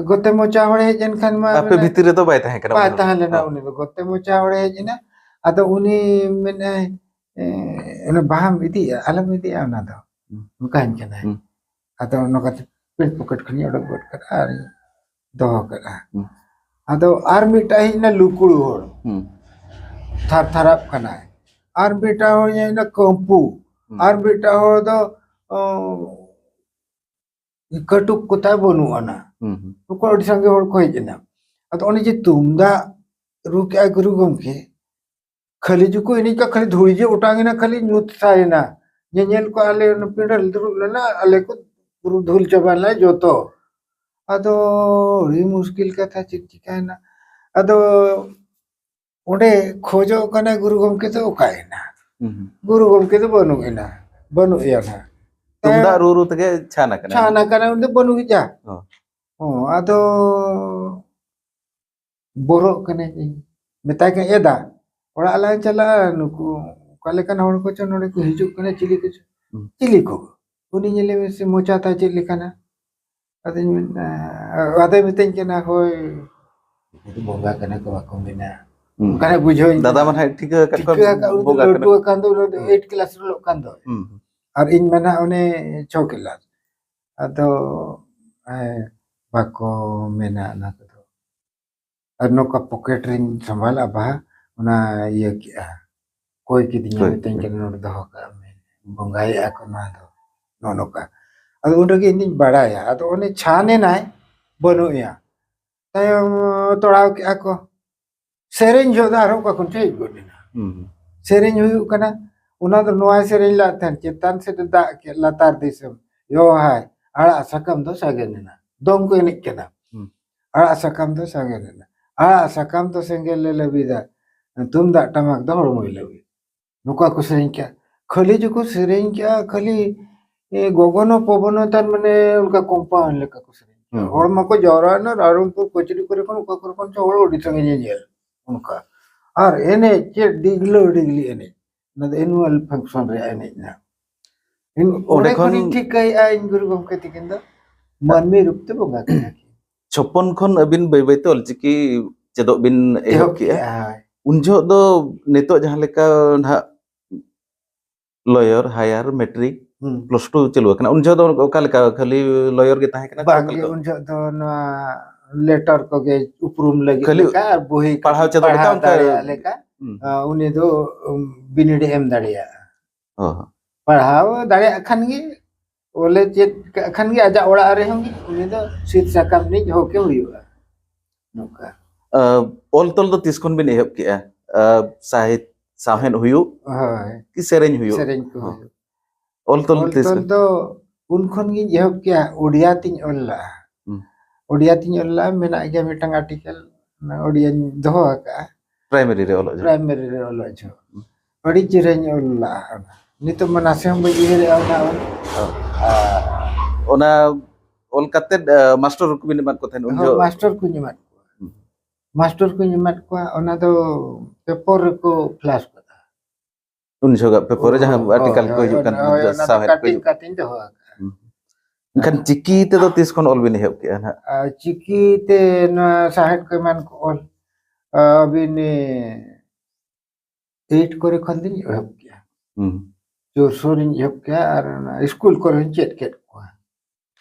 ᱜᱚᱛᱮ ᱢᱚᱪᱟ ᱦᱚᱲᱮ ᱦᱮᱡ ᱮᱱ ᱠᱷᱟᱱ ᱢᱟ ᱟᱯᱮ ᱢᱟᱱᱮ ᱵᱷᱤᱛᱤᱨ ᱨᱮᱫᱚ ᱵᱟᱭ ᱛᱟᱦᱮᱸ ᱠᱟᱱᱟ ᱵᱟᱭ ᱩᱱᱤ ᱫᱚ? ᱛᱟᱦᱮᱸ ᱞᱮᱱᱟ ᱦᱚᱸ᱾ ᱩᱱᱤ ᱫᱚ᱾ ᱜᱚᱛᱮ ᱢᱚᱪᱟ ᱦᱚᱲᱮ ᱦᱮᱡ ᱮᱱᱟ᱾ ᱟᱫᱚ ᱩᱱᱤ ᱢᱮᱱᱮᱫᱼᱟᱭ, "ᱮ, ᱚᱱᱟ ᱵᱟᱦᱟᱢ ᱤᱫᱤᱭᱟ?" "ᱟᱞᱚᱢ ᱤᱫᱤᱭᱟ ᱚᱱᱟ ᱫᱚ," ᱦᱩᱸ᱾ ᱚᱱᱠᱟᱧ ᱠᱟᱱᱟᱭ᱾ ᱦᱩᱸ᱾ ᱟᱫᱚ ᱱᱚᱝᱠᱟᱛᱮ ᱯᱮᱱᱴ ᱯᱚᱠᱮᱴ ᱠᱷᱚᱱᱤᱧ ᱚᱰᱚᱠ ᱜᱚᱫ ᱠᱟᱫᱟ ᱟᱨᱤᱧ ᱫᱚᱦᱚ ᱠᱟᱫᱟ᱾ ᱦᱩᱸ᱾ ᱟᱫᱚ ᱟᱨ ᱢᱤᱫᱴᱟᱝ ᱦᱮᱡ ᱮᱱᱟ ᱞᱩᱠᱲᱩ ᱦᱚᱲ, ᱦᱩᱸ᱾ ᱛᱷᱟᱨ ᱛᱷᱟᱨᱟᱜ ᱠᱟᱱᱟᱭ᱾ ᱟᱨ ᱢᱤᱫᱴᱟᱝ ᱦᱚᱲ ᱦᱮᱡ ᱮᱱᱟ ᱠᱟᱹᱢᱯᱩ᱾ ᱦᱩᱸ᱾ ᱟᱨ ᱢᱤᱫᱴᱟᱝ ᱦᱚᱲ ᱫᱚ, ᱚ, ᱠᱟᱹᱴᱩᱵ ᱠᱚᱛᱟᱭ ᱵᱟᱹᱱᱩᱜ ᱟᱱᱟ᱾ ᱦᱩᱸ, ᱦᱩᱸ᱾ ᱱᱩᱠᱩ ᱟᱹᱰᱤ ᱥᱟᱸᱜᱮ ᱦᱚᱲ ᱠᱚ ᱦᱮᱡ ᱮᱱᱟ᱾ ᱟᱫᱚ ᱚᱱᱮ ᱡᱮ ᱛᱩᱢᱫᱟᱜ ᱨᱩ ᱠᱮᱜᱼᱟᱭ ᱜᱩᱨᱩ ᱜᱚᱢᱠᱮ, ᱠᱷᱟᱹᱞᱤ ᱡᱩᱠᱩ ᱮᱱᱮᱡ ᱠᱟᱜ, ᱠᱷᱟᱹᱞᱤ ᱫᱷᱩᱲᱤ ᱜᱮ ᱚᱴᱟᱝ ᱮᱱᱟ, ᱠᱷᱟᱹᱞᱤ ᱧᱩᱛ ᱥᱟᱭ ᱮᱱᱟ᱾ ᱧᱮᱧᱮᱞ ᱠᱚ ᱟᱞᱮ ᱚᱱᱟ ᱯᱤᱸᱰᱟᱹ ᱨᱮ ᱫᱩᱲᱩᱵ ᱞᱮᱱᱟ, ᱟᱞᱮ ᱠᱚ ᱯᱩᱨᱟᱹ ᱫᱷᱩᱞ ᱪᱟᱵᱟ ᱞᱮᱱᱟ ᱡᱚᱛᱚ᱾ ᱟᱫᱚ ᱟᱹᱰᱤ ᱢᱩᱥᱠᱤᱞ ᱠᱟᱛᱷᱟ, ᱪᱮᱫ ᱪᱤᱠᱟᱹᱭᱮᱱᱟ? ᱟᱫᱚ ᱚᱸᱰᱮ ᱠᱷᱚᱡᱚᱜ ᱠᱟᱱᱟ ᱜᱩᱨᱩ ᱜᱚᱢᱠᱮ ᱫᱚ ᱚᱠᱟᱭᱮᱱᱟ? ᱦᱩᱸ, ᱦᱩᱸ᱾ ᱜᱩᱨᱩ ᱜᱚᱢᱠᱮ ᱫᱚ ᱵᱟᱹᱱᱩᱜ ᱮᱱᱟ, ᱵᱟᱹᱱᱩᱜ ᱮᱭᱟ ᱱᱟᱦᱟᱜ᱾ ᱛᱩᱢᱫᱟᱜ ᱨᱩ ᱨᱩ ᱛᱮᱜᱮ ᱪᱷᱟᱱ ᱟᱠᱟᱱᱟ᱾ ᱪᱷᱟᱱ ᱟᱠᱟᱱᱟ, ᱩᱱᱤ ᱫᱚ ᱵᱟᱹᱱᱩᱜ ᱮᱭᱟ᱾ ᱦᱚᱸ᱾ ᱦᱚᱸ, ᱟᱫᱚ ᱵᱚᱨᱚᱜ ᱠᱟᱹᱱᱟᱹᱧ ᱤᱧ᱾ ᱢᱮᱛᱟᱭ ᱠᱟᱹᱱᱟᱹᱧ, "ᱮ ᱫᱟ, ᱚᱲᱟᱜ ᱞᱟᱝ ᱪᱟᱞᱟᱜᱼᱟ, ᱱᱩᱠᱩ ᱚᱠᱟ ᱞᱮᱠᱟᱱ ᱦᱚᱲ ᱠᱚᱪᱚ ᱱᱚᱰᱮ ᱠᱚ ᱦᱤᱡᱩᱜ ᱠᱟᱱᱟ, ᱪᱤᱞᱤ ᱠᱚᱪᱚ?" ᱦᱩᱸ᱾ "ᱪᱤᱞᱤ ᱠᱚ?" ᱩᱱᱤ ᱧᱮᱞᱮ ᱢᱮᱥᱮ, ᱢᱚᱪᱟ ᱛᱟᱭ ᱪᱮᱫ ᱞᱮᱠᱟᱱᱟ? ᱟᱫᱚᱧ ᱢᱮᱱᱫᱟ, ᱟᱫᱚᱭ ᱢᱤᱛᱟᱹᱧ ᱠᱟᱱᱟ, "ᱦᱳᱭ, ᱩᱱᱠᱩ ᱫᱚ ᱵᱚᱸᱜᱟ ᱠᱟᱱᱟ ᱠᱚ, ᱵᱟᱠᱚ ᱢᱮᱱᱟ᱾" ᱦᱩᱸ᱾ ᱚᱱᱠᱟᱱᱟᱜ ᱵᱩᱡᱷᱟᱹᱣ ᱤᱧ ᱫᱟᱫᱟ ᱠᱟᱱᱟ᱾ ᱢᱟ ᱱᱟᱦᱟᱜ ᱴᱷᱤᱠᱟᱹ ᱟᱠᱟᱫ ᱠᱚᱣᱟ ᱴᱷᱤᱠᱟᱹ ᱟᱠᱟᱫ, ᱩᱱᱤ ᱫᱚ ᱵᱚᱸᱜᱟ ᱠᱟᱱᱟ ᱞᱟᱹᱴᱩ ᱠᱚ᱾ ᱟᱠᱟᱱ ᱫᱚ, ᱩᱱᱤ ᱫᱚ ᱦᱩᱸ᱾ ᱮᱭᱤᱴ ᱠᱞᱟᱥ ᱨᱮ ᱚᱞᱚᱜ ᱠᱟᱱ ᱫᱚ᱾ ᱦᱩᱸ᱾ ᱟᱨ ᱤᱧ ᱢᱟ ᱱᱟᱦᱟᱜ ᱚᱱᱮ ᱪᱷᱚ ᱠᱞᱟᱥ᱾ ᱟᱫᱚ, ᱦᱮᱸ, ᱵᱟᱠᱚ ᱢᱮᱱᱟ ᱚᱱᱟ ᱠᱚᱫᱚ᱾ ᱟᱨ ᱱᱚᱝᱠᱟ ᱯᱚᱠᱮᱴ ᱨᱤᱧ ᱥᱟᱢᱵᱟᱣ ᱞᱮᱜᱼᱟ ᱵᱟᱦᱟ, ᱚᱱᱟ ᱤᱭᱟᱹ ᱠᱮᱜᱼᱟ, ᱠᱚᱭ ᱠᱤᱫᱤᱧᱟ, ᱦᱳᱭ᱾ ᱢᱤᱛᱟᱹᱧ ᱠᱟᱱᱟ, "ᱱᱚᱰᱮ ᱫᱚᱦᱚ ᱠᱟᱜ ᱢᱮ, ᱵᱚᱸᱜᱟᱭᱮᱜᱼᱟ ᱠᱚ ᱱᱚᱣᱟ ᱫᱚ", ᱱᱚᱜᱼᱚ ᱱᱚᱝᱠᱟ᱾ ᱟᱫᱚ ᱩᱱ ᱨᱮᱜᱮ ᱤᱧ ᱫᱩᱧ ᱵᱟᱲᱟᱭᱟ, ᱟᱫᱚ ᱚᱱᱮ ᱪᱷᱟᱱ ᱮᱱᱟᱭ, ᱵᱟᱹᱱᱩᱜ ᱮᱭᱟ᱾ ᱛᱟᱭᱚᱢ ᱛᱚᱲᱟᱣ ᱠᱮᱜᱼᱟ ᱠᱚ, ᱥᱮᱨᱮᱧ ᱡᱚᱦᱚᱜ ᱫᱚ ᱟᱨᱦᱚᱸ ᱚᱠᱟ ᱠᱷᱚᱱ ᱪᱚ ᱦᱮᱡ ᱜᱚᱫ ᱮᱱᱟ᱾ ᱦᱩᱸ᱾ ᱥᱮᱨᱮᱧ ᱦᱩᱭᱩᱜ ᱠᱟᱱᱟ, ᱚᱱᱟ ᱫᱚ ᱱᱚᱣᱟᱭ ᱥᱮᱨᱮᱧ ᱞᱟᱜ ᱛᱟᱦᱮᱸᱱ, "ᱪᱮᱛᱟᱱ ᱥᱮᱫ ᱮ ᱫᱟᱜ ᱠᱮᱫ ᱞᱟᱛᱟᱨ ᱫᱤᱥᱚᱢ, ᱭᱚ ᱦᱟᱭ, ᱟᱲᱟᱜ ᱥᱟᱠᱟᱢ ᱫᱚ ᱥᱟᱜᱮᱱ ᱮᱱᱟ", ᱫᱚᱝ ᱠᱚ ᱮᱱᱮᱡ ᱠᱟᱱᱟ᱾ ᱦᱩᱸ᱾ "ᱟᱲᱟᱜ ᱥᱟᱠᱟᱢ ᱫᱚ ᱥᱟᱜᱮᱱ ᱮᱱᱟ, ᱟᱲᱟᱜ ᱥᱟᱠᱟᱢ ᱫᱚ ᱥᱮᱸᱜᱮᱞ ᱞᱮ ᱞᱟᱹᱵᱤᱫᱟ, ᱛᱩᱢᱫᱟᱜ ᱴᱟᱢᱟᱠ ᱫᱚ ᱦᱚᱲᱢᱚᱭ ᱞᱟᱹᱵᱤᱫ", ᱱᱚᱝᱠᱟ ᱠᱚ ᱥᱮᱨᱮᱧ ᱠᱮᱜᱼᱟ᱾ ᱠᱷᱟᱹᱞᱤ ᱡᱮᱠᱚ ᱥᱮᱨᱮᱧ ᱠᱮᱜᱼᱟ, ᱠᱷᱟᱹᱞᱤ, ᱮ, ᱜᱚᱜᱚᱱᱚ ᱯᱚᱵᱚᱱᱚ ᱛᱟᱨ ᱢᱟᱱᱮ ᱚᱱᱠᱟ ᱠᱚᱢᱯᱟᱣᱩᱱᱰ ᱞᱮᱠᱟ ᱠᱚ ᱥᱮᱨᱮᱧ ᱠᱮᱜᱼᱟ᱾ ᱦᱩᱸ᱾ ᱦᱚᱲ ᱢᱟᱠᱚ ᱡᱟᱣᱨᱟᱭᱮᱱᱟ ᱨᱟᱭᱨᱚᱝᱯᱩᱨ ᱠᱚᱪᱟᱹᱨᱤ ᱠᱚᱨᱮ ᱠᱷᱚᱱ, ᱚᱠᱟ ᱠᱚᱨᱮ ᱠᱷᱚᱱ ᱪᱚ ᱦᱚᱲ ᱟᱹᱰᱤ ᱥᱟᱸᱜᱮ ᱧᱮᱧᱮᱞ ᱚᱱᱠᱟ᱾ ᱟᱨ ᱮᱱᱮᱡ ᱪᱮᱫ ᱰᱤᱜᱽᱞᱟᱹ ᱰᱤᱜᱽᱞᱤ ᱮᱱᱮᱡ, ᱚᱱᱟ ᱫᱚ annual function ᱨᱮᱭᱟᱜ ᱮᱱᱮᱡ ᱱᱟ᱾ ᱤᱧ ᱚᱸᱰᱮ ᱚᱸᱰᱮ ᱠᱷᱚᱱ ᱠᱷᱚᱱᱤᱧ ᱴᱷᱤᱠᱟᱹᱭᱮᱜᱼᱟ ᱤᱧ ᱜᱩᱨᱩ ᱜᱚᱢᱠᱮ ᱛᱤᱠᱤᱱ ᱫᱚ ᱢᱟᱹᱱᱢᱤ ᱨᱩᱯ ᱛᱮ ᱵᱚᱸᱜᱟ ᱠᱟᱱᱟ ᱠᱤᱱ᱾ ᱪᱷᱚᱯᱯᱚᱱ ᱠᱷᱚᱱ ᱟᱹᱵᱤᱱ ᱵᱟᱹᱭ ᱵᱟᱹᱭᱛᱮ ᱚᱞᱪᱤᱠᱤ ᱪᱮᱫᱚᱜ ᱵᱤᱱ ᱮᱦᱚᱵ ᱮᱦᱚᱵ ᱠᱮᱜᱼᱟ᱾ ᱠᱮᱜᱼᱟ, ᱦᱳᱭ᱾ ᱩᱱ ᱡᱚᱦᱚᱜ ᱫᱚ ᱱᱤᱛᱚᱜ ᱡᱟᱦᱟᱸ ᱞᱮᱠᱟ ᱱᱟᱦᱟᱜ ᱞᱚᱭᱚᱨ, ᱦᱟᱭᱟᱨ, ᱢᱮᱴᱨᱤᱠ, ᱦᱩᱸ᱾ ᱯᱞᱟᱥ ᱴᱩ ᱪᱟᱹᱞᱩ ᱟᱠᱟᱱᱟ, ᱩᱱ ᱡᱚᱦᱚᱜ ᱫᱚ ᱚᱠᱟ ᱞᱮᱠᱟ ᱠᱷᱟᱹᱞᱤ ᱞᱚᱭᱚᱨ ᱜᱮ ᱛᱟᱦᱮᱸ ᱠᱟᱱᱟ ᱥᱮ ᱚᱠᱟ ᱵᱟᱝᱜᱮ, ᱞᱮᱠᱟ? ᱩᱱ ᱡᱚᱦᱚᱜ ᱫᱚ ᱱᱚᱣᱟ ᱞᱮᱴᱟᱨ ᱠᱚᱜᱮ ᱩᱯᱨᱩᱢ ᱞᱟᱹᱜᱤᱫ ᱠᱷᱟᱹᱞᱤ ᱞᱮᱠᱟ ᱟᱨ ᱵᱚᱦᱤ ᱯᱟᱲᱦᱟᱣ ᱪᱮᱫᱚᱜ ᱞᱮᱠᱟ ᱯᱟᱲᱦᱟᱣ ᱚᱱᱠᱟ? ᱫᱟᱲᱮᱭᱟᱜ ᱞᱮᱠᱟ, ᱦᱩᱸ᱾ ᱟ, ᱩᱱᱤ ᱫᱚ, ᱩᱢ, ᱵᱤᱱᱤᱰ ᱮ ᱮᱢ ᱫᱟᱲᱮᱭᱟᱜᱼᱟ᱾ ᱚ᱾ ᱯᱟᱲᱦᱟᱣ ᱫᱟᱲᱮᱭᱟᱜ ᱠᱷᱟᱱ ᱜᱮ, ᱚᱞᱮ ᱪᱮᱫ ᱠᱟᱜ ᱠᱷᱟᱱ ᱜᱮ ᱟᱡᱟᱜ ᱚᱲᱟᱜ ᱨᱮᱦᱚᱸ ᱜᱮ ᱩᱱᱤ ᱫᱚ ᱥᱤᱫ ᱥᱟᱠᱟᱢ ᱨᱤᱱᱤᱡ ᱦᱚᱸᱠᱮ ᱦᱩᱭᱩᱜᱼᱟ᱾ ᱱᱚᱝᱠᱟ᱾ ᱟ, ᱚᱞ ᱛᱚᱞ ᱫᱚ ᱛᱤᱥ ᱠᱷᱚᱱ ᱵᱤᱱ ᱮᱦᱚᱵ ᱠᱮᱜᱼᱟ? ᱟ, ᱥᱟᱦᱮᱫ, ᱥᱟᱶᱦᱮᱫ ᱦᱩᱭᱩᱜ ᱦᱳᱭ᱾ ᱠᱤ ᱥᱮᱨᱮᱧ ᱦᱩᱭᱩᱜ? ᱥᱮᱨᱮᱧ ᱠᱚ ᱦᱚᱸ᱾ ᱦᱩᱭᱩᱜ᱾ ᱚᱞ ᱛᱚᱞ ᱚᱞ ᱛᱤᱥ ᱛᱚᱞ ᱠᱷᱚᱱ? ᱫᱚ ᱩᱱ ᱠᱷᱚᱱ ᱜᱤᱧ ᱮᱦᱚᱵ ᱠᱮᱜᱼᱟ, ᱳᱰᱤᱭᱟ ᱛᱤᱧ ᱚᱞ ᱞᱟᱜᱼᱟ᱾ ᱦᱩᱸ᱾ ᱳᱰᱤᱭᱟ ᱛᱤᱧ ᱚᱞ ᱞᱟᱜᱼᱟ, ᱢᱮᱱᱟᱜ ᱜᱮᱭᱟ ᱢᱤᱫᱴᱟᱝ ᱟᱨᱴᱤᱠᱮᱞ, ᱚᱱᱟ ᱳᱰᱤᱭᱟᱧ ᱫᱚᱦᱚ ᱟᱠᱟᱜᱼᱟ᱾ ᱯᱨᱟᱭᱢᱟᱨᱤ ᱨᱮ ᱚᱞᱚᱜ ᱡᱚᱦᱚᱜ? ᱯᱨᱟᱭᱢᱟᱨᱤ ᱨᱮ ᱚᱞᱚᱜ ᱡᱚᱦᱚᱜ᱾ ᱦᱩᱸ᱾ ᱟᱹᱰᱤ ᱪᱮᱦᱨᱟᱧ ᱚᱞ ᱞᱟᱜᱼᱟ ᱚᱱᱟ᱾ ᱱᱤᱛᱚᱜ ᱢᱟ ᱱᱟᱥᱮ ᱦᱚᱸ ᱵᱟᱹᱧ ᱩᱭᱦᱟᱹᱨᱮᱜᱼᱟ ᱚᱱᱟ ᱚᱞ᱾ ᱦᱚᱸ᱾ ᱟᱨ ᱚᱱᱟ ᱚᱞ ᱠᱟᱛᱮᱫ, ᱟ, ᱢᱟᱥᱴᱚᱨ ᱠᱚᱵᱤᱱ ᱮᱢᱟᱫ ᱠᱚ ᱛᱟᱦᱮᱸᱫ ᱩᱱ ᱦᱚᱸ, ᱡᱚᱦᱚᱜ? ᱢᱟᱥᱴᱚᱨ ᱠᱚᱧ ᱮᱢᱟᱫ ᱠᱚᱣᱟ᱾ ᱦᱩᱸ᱾ ᱢᱟᱥᱴᱚᱨ ᱠᱚᱧ ᱮᱢᱟᱫ ᱠᱚᱣᱟ, ᱚᱱᱟ ᱫᱚ ᱯᱮᱯᱚᱨ ᱨᱮᱠᱚ ᱯᱷᱞᱟᱥ ᱠᱟᱫᱟ᱾ ᱩᱱ ᱡᱚᱦᱚᱜᱟᱜ ᱯᱮᱯᱚᱨ ᱨᱮ ᱡᱟᱦᱟᱸ ᱦᱳᱭ, ᱟᱨᱴᱤᱠᱮᱞ ᱠᱚ ᱦᱳᱭ, ᱦᱤᱡᱩᱜ ᱠᱟᱱ, ᱦᱳᱭ, ᱚᱱᱟ ᱫᱚ ᱥᱟᱶᱦᱮᱫ ᱠᱚ ᱠᱟᱴᱤᱝ ᱦᱤᱡᱩᱜ ᱠᱟᱱ᱾ ᱠᱟᱛᱮᱧ ᱫᱚᱦᱚ ᱟᱠᱟᱫᱼᱟ᱾ ᱦᱩᱸ᱾ ᱮᱱᱠᱷᱟᱱ ᱦᱮᱸ᱾ ᱪᱤᱠᱤ ᱛᱮᱫᱚ ᱛᱤᱥ ᱠᱷᱚᱱ ᱚᱞ ᱵᱤᱱ ᱮᱦᱚᱵ ᱠᱮᱜᱼᱟ ᱱᱟᱦᱟᱜ? ᱟᱨ ᱪᱤᱠᱤ ᱛᱮ ᱱᱚᱣᱟ ᱥᱟᱶᱦᱮᱫ ᱠᱚ ᱮᱢᱟᱱ ᱠᱚ ᱚᱞ, ᱟᱹᱵᱤᱱ, ᱮ, ᱮᱭᱤᱴ ᱠᱚᱨᱮ ᱠᱷᱚᱱ ᱫᱚᱧ ᱮᱦᱚᱵ ᱠᱮᱜᱼᱟ᱾ ᱦᱩᱸ᱾ ᱡᱳᱨᱥᱳᱨᱤᱧ ᱮᱦᱚᱵ ᱠᱮᱜᱼᱟ ᱟᱨ ᱚᱱᱟ ᱥᱠᱩᱞ ᱠᱚᱨᱮ ᱦᱚᱸᱧ ᱪᱮᱫ ᱠᱮᱫ ᱠᱚᱣᱟ᱾